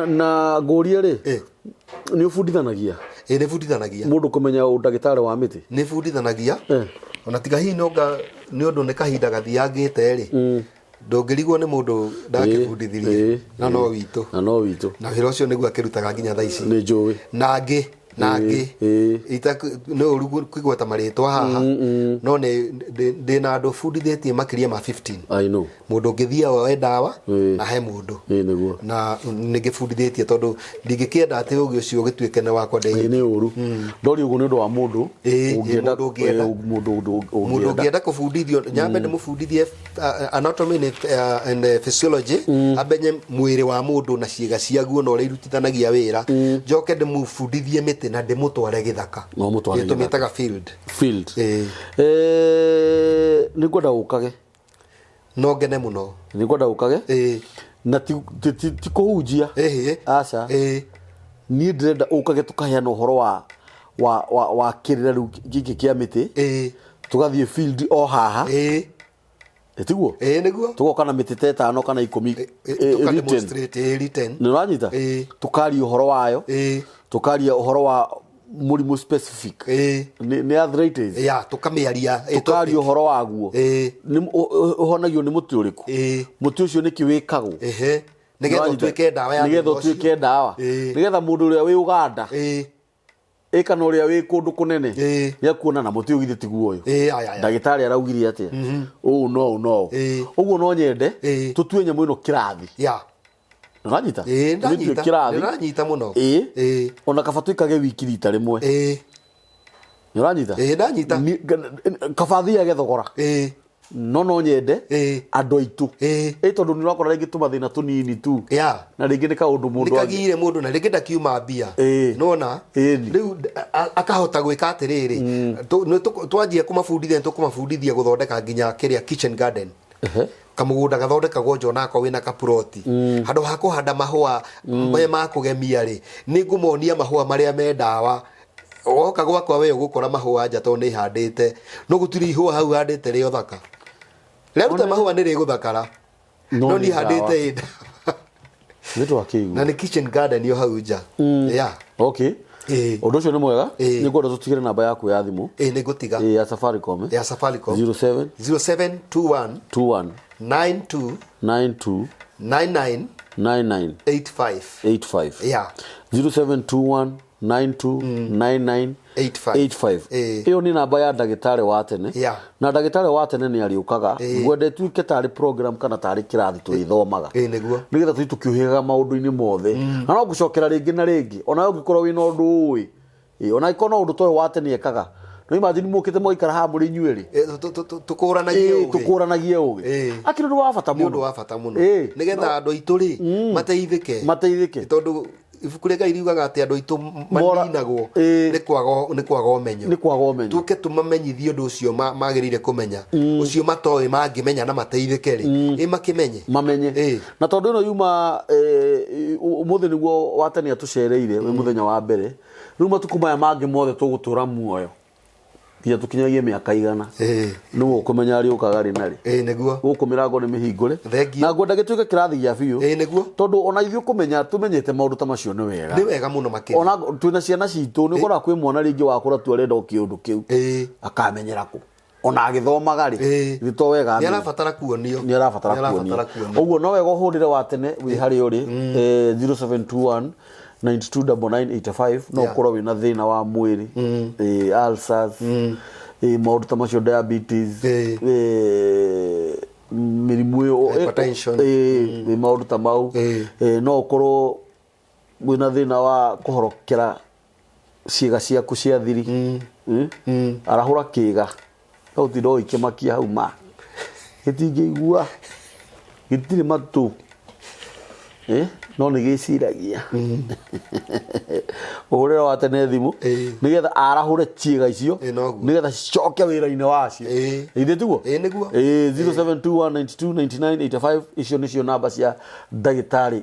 Na ngũrie rĩ, nĩ ũbundithanagia? Ĩ, nĩ bundithanagia. Mũndũ kũmenya ũndagĩtarĩ wa mĩtĩ? Nĩ bundithanagia. Ona tiga hihi nonga nĩ ũndũ nĩ kahinda gathiangĩte rĩ, ndũngĩrigwo nĩ mũndũ ndakĩbundithirie. Na no witũ. Na no witũ. Na wĩra ũcio nĩguo akĩrutaga nginya thaa ici. Nĩ njũĩ. Na angĩ, na angĩ. Nĩ ũru kũgweta marĩtwa haha, no nĩ ndĩ na andũ bundithĩtie makĩria ma 15. I know. Mũndũ ũngĩthiĩ oe ndawa na he mũndũ. Ĩĩ, nĩguo. Na nĩ ngĩbundithĩtie tondũ ndingĩkĩenda atĩ ũgĩ ũcio ũgĩtuĩke nĩ wakwa ndĩ. Ĩĩ, nĩ ũru. Ndori ũguo nĩ ũndũ wa mũndũ ũngĩenda Mũndũ ũngĩenda. Mũndũ Mũndũ ũngĩenda. ũngĩenda kũbundithio, nyambe ndĩmũbundithie anatomy and physiology, amenye mwĩrĩ wa mũndũ na ciĩga ciaguo na ũrĩa irutithanagia wĩra, njoke ndĩmũbundithie mĩtĩ na ndĩmũtware gĩthaka. No ũmũtware Ĩ, gĩthaka. tũmĩtaga field. Field. Nĩ ngwenda ũkage. No ngene mũno. Nĩ ngwenda ũkage. Na ti kũhunjia. Aca. Niĩ ndĩrenda ũkage tũkaheana ũhoro wa kĩrĩra rĩu gĩkĩ kĩa mĩtĩ. Tũgathiĩ field o haha. Tiguo? Ĩĩ, nĩguo. Tũgoka na mĩtĩ ta ĩtano kana ikũmi, Tũka written. demonstrate, written. Nĩ ũranyita? Tũkaria ũhoro wayo. Tũkaria ũhoro wa mũrimũ specific. Nĩ arthritis. Ya, tũkamĩaria, Tũkaria topic. ũhoro waguo. Nĩ ũhonagio nĩ mũtĩ ũrĩkũ? Mũtĩ ũcio nĩkĩ wĩkagwo? Nĩgetha Nĩwanyita? ũtuĩke ndawa ya Nĩgetha thĩna ũcio. ũtuĩke ndawa. Nĩgetha mũndũ ũrĩa wĩ Uganda, kana ũrĩa wĩ kũndũ kũnene, nĩakuona na mũtĩ ũyũ githĩ tiguo ũyũ. Aya, aya. Ndagĩtarĩ araugire atĩa? Ũũ no ũũ no ũũ. Ũguo no nyende tũtue nyamũ ĩno kĩrathi. Nĩwanyita? Ĩĩ, Tũmĩtue ndanyita. kĩrathi. Ndĩranyita mũno. Ona kaba twĩkage wiki rita rĩmwe. Nĩũranyita? Ĩĩ, ndanyita. Kaba thiage thogora. No no nyende andũ aitũ. Tondũ nĩ ũrakora rĩngĩ tũmathĩna tũnini tu. Na rĩngĩ nĩ kaũndũ mũndũ Nĩ kagire mũndũ na rĩngĩ ndakiuma mbia. Nĩwona? Rĩu akahota gwĩka atĩrĩrĩ, twanjia kũmabundithia, nĩ tũkũmabundithia gũthondeka nginya kĩrĩa kitchen garden. Kamũgũnda gathondekagwo nja onako wĩna kapuroti. Handũ ha kũhanda mahũa me ma kũgemia rĩ, nĩ ngũmonia mahũa marĩa me ndawa. Woka gwakwa we ũgũkora mahũa nja tondũ nĩ handĩte, no gũtirĩ ihũa hau handĩte rĩa ũthaka. Rĩaruta mahũa nĩ rĩgũthakara. No No nĩ niĩ handĩte ndawa. ĩ ndawa. Nĩ twakĩigua. Na nĩ kitchen garden yo hau nja. Okay. Ũndũ ũcio nĩ mwega. Nĩ ngwenda tũtigĩre namba yaku ya thimũ. Ĩĩ, nĩ ngũtiga. Ĩĩ, ya Safaricom. Ya Safaricom. Zero seven. Zero seven two one. Two one. Nine two. Nine two. Nine nine. Nine nine. Eight five. Eight five. Zero seven two one. Nine two. Nine nine. Eight five. Eight five. Ĩyo nĩ namba ya ndagĩtarĩ wa tene. Na ndagĩtarĩ wa tene nĩ arĩũkaga. Ngwenda ĩtuĩke tarĩ program kana tarĩ kĩrathi tũrĩthomaga. Nĩguo. Nĩgetha tũthiĩ tũkĩũhĩgaga maũndũ-inĩ mothe. Na no ngũcokera rĩngĩ na rĩngĩ. Ona we ũngĩkorwo wĩna ũndũ ũĩ. Ona angĩkorwo no ũndũ ta ũyũ wa tene ekaga. No imagine mũkĩte mũgaikara haha mũrĩ inyuĩ erĩ. Tũkũranagie ũgĩ. Tũkũranagie ũgĩ. Akĩrĩ ũndũ wa bata Nĩ ũndũ mũno. wa bata mũno. Nĩgetha andũ aitũ rĩ, mateithĩke. Mateithĩke. Tondũ ibuku rĩa Ngai riugaga atĩ andũ aitũ Mora- maninagwo nĩ kwaga ũmenyo. Nĩ kwaga ũmenyo. Tũke tũmamenyithie ũndũ ũcio magĩrĩire kũmenya. Ũcio matoĩ mangĩmenya na mateithĩke rĩ, makĩmenye. Mamenye. Na tondũ ĩno yuma, ũmũthĩ nĩguo wa tene atũcereire, wĩ mũthenya wa mbere. Rĩu matukũ maya mangĩ mothe tũgũtũra muoyo. Nginya tũkinyagie mĩaka 100. Nĩwe ũkũmenya arĩũkaga rĩ na rĩ. Ĩĩ nĩguo. Gũkũ mĩrango nĩ mĩhingũre. Thengiũ. Na ngwenda gĩtuĩke kĩrathi gĩa biũ. Ĩĩ nĩguo. Tondũ ona ithuĩ kũmenya tũmenyete maũndũ ta macio nĩ wega. Nĩ wega mũno makĩria. Ona twĩna ciana citũ nĩ ũkoraga kwĩ mwana rĩngĩ wakũra tu arenda o kĩũndũ kĩu. Akamenyera kũ? Ona agĩthomaga rĩ. Githĩ to wega Nĩ amenye? arabatara kuonio. Nĩ arabatara kuonio. Ũguo no wega ũhũrĩre wa tene wĩ harĩa ũrĩ, 0721 929985. No ũkorwo wĩna thĩna wa mwĩrĩ, ulcers, maũndũ ta macio, diabetes, mĩrimũ ĩyo, Hypertension. Maũndũ ta mau. No ũkorwo wĩna thĩna wa kũhorokera ciĩga ciaku cia thiri. Arahũra kĩga no ũtinda ũgĩkĩmakia hau ma gĩtingĩigua, gĩtirĩ matũ, no nĩ gĩciragia. Ũhũrĩre wa tene thimũ nĩgetha arahũre ciĩga icio, Noguo. nĩgetha cicoke wĩra-inĩ wacio. Ithe tiguo? Ĩĩ, nĩguo. 0721929985, icio nĩcio namba cia ndagĩtarĩ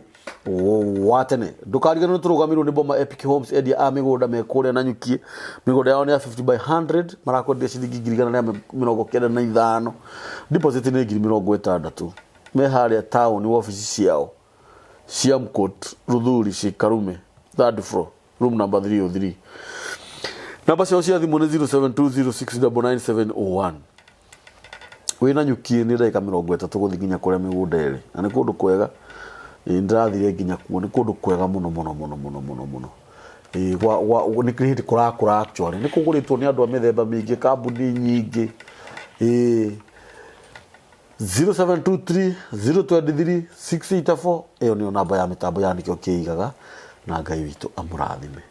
wa tene. Ndũkariganĩrwo tũrũgamĩrwo nĩ Boma Epic Homes, endia a mĩgũnda me kũrĩa Nanyuki. Mĩgũnda yao nĩ ya 50 by 100, marakwendia ciringi 195,000, deposit nĩ 60,000. Me harĩa town, wabici ciao Siam Court, Ruthuri Shikarume, third floor, room number 303. Namba ciao cia thimũ nĩ 0720699701. Wĩna Nyuki nĩ ndagĩka 30 gũthiĩ nginya kũrĩa mĩgũnda ĩrĩ, na nĩ kũndũ kwega. Ĩĩ, nĩndĩrathire nginya kuo, nĩ kũndũ kwega mũno mũno mũno mũno mũno mũno. Ĩĩ, nĩ hĩndĩ kũrakũra actually, nĩ kũgũrĩtwo nĩ andũ a mĩthemba mĩingĩ, kambuni nyingĩ. Ĩĩ, 0723 023 684, ĩyo nĩyo namba ya mĩtambo ya Nĩkĩo Kĩigaga, na Ngai witũ amũrathime.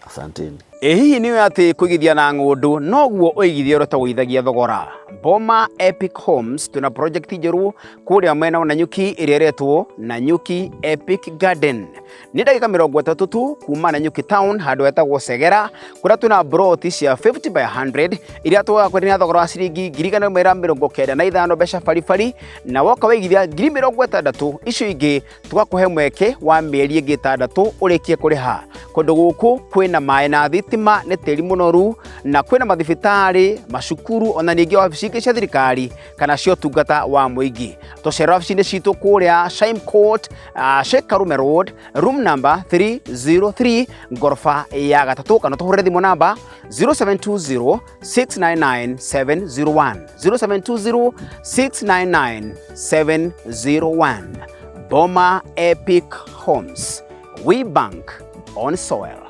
Asanteni. Ĩ hihi nĩ atĩ kũigithia na ng'ũndũ noguo ũigithia ũrĩa ũtagũithagia thogora? Boma Epic Homes twĩna project njerũ kũrĩa mwena wa Nanyuki ĩrĩa ĩretwo Nanyuki Epic Garden. Nĩ ndagĩka 30 tu kuma Nanyuki town, handũ hetagwo Segera, kũrĩa twĩna broti cia 50 by 100 iria tũgakwenderia na thogora wa ciringi 195,000 mbeca baribari, na woka waigithia 60,000, icio ingĩ tũgakũhe mweke wa mĩeri ĩngĩ 6 ũrĩkie kũrĩha. Kũndũ gũkũ kwĩna maĩ na thitima, nĩ tĩri mũnoru, na kwĩna mathibitarĩ, macukuru, ona ningĩ wabici ingĩ cia thirikari kana cia ũtungata wa mũingĩ. Tũcera wabici-inĩ citũ kũrĩa Shime Court, Sheikh Karume Road, room number 303, ngoroba ya gatatũ, kana tũhũrĩre thimũ namba 0720 699 701, 0720 699 701. Boma Epic Homes, we bank on soil.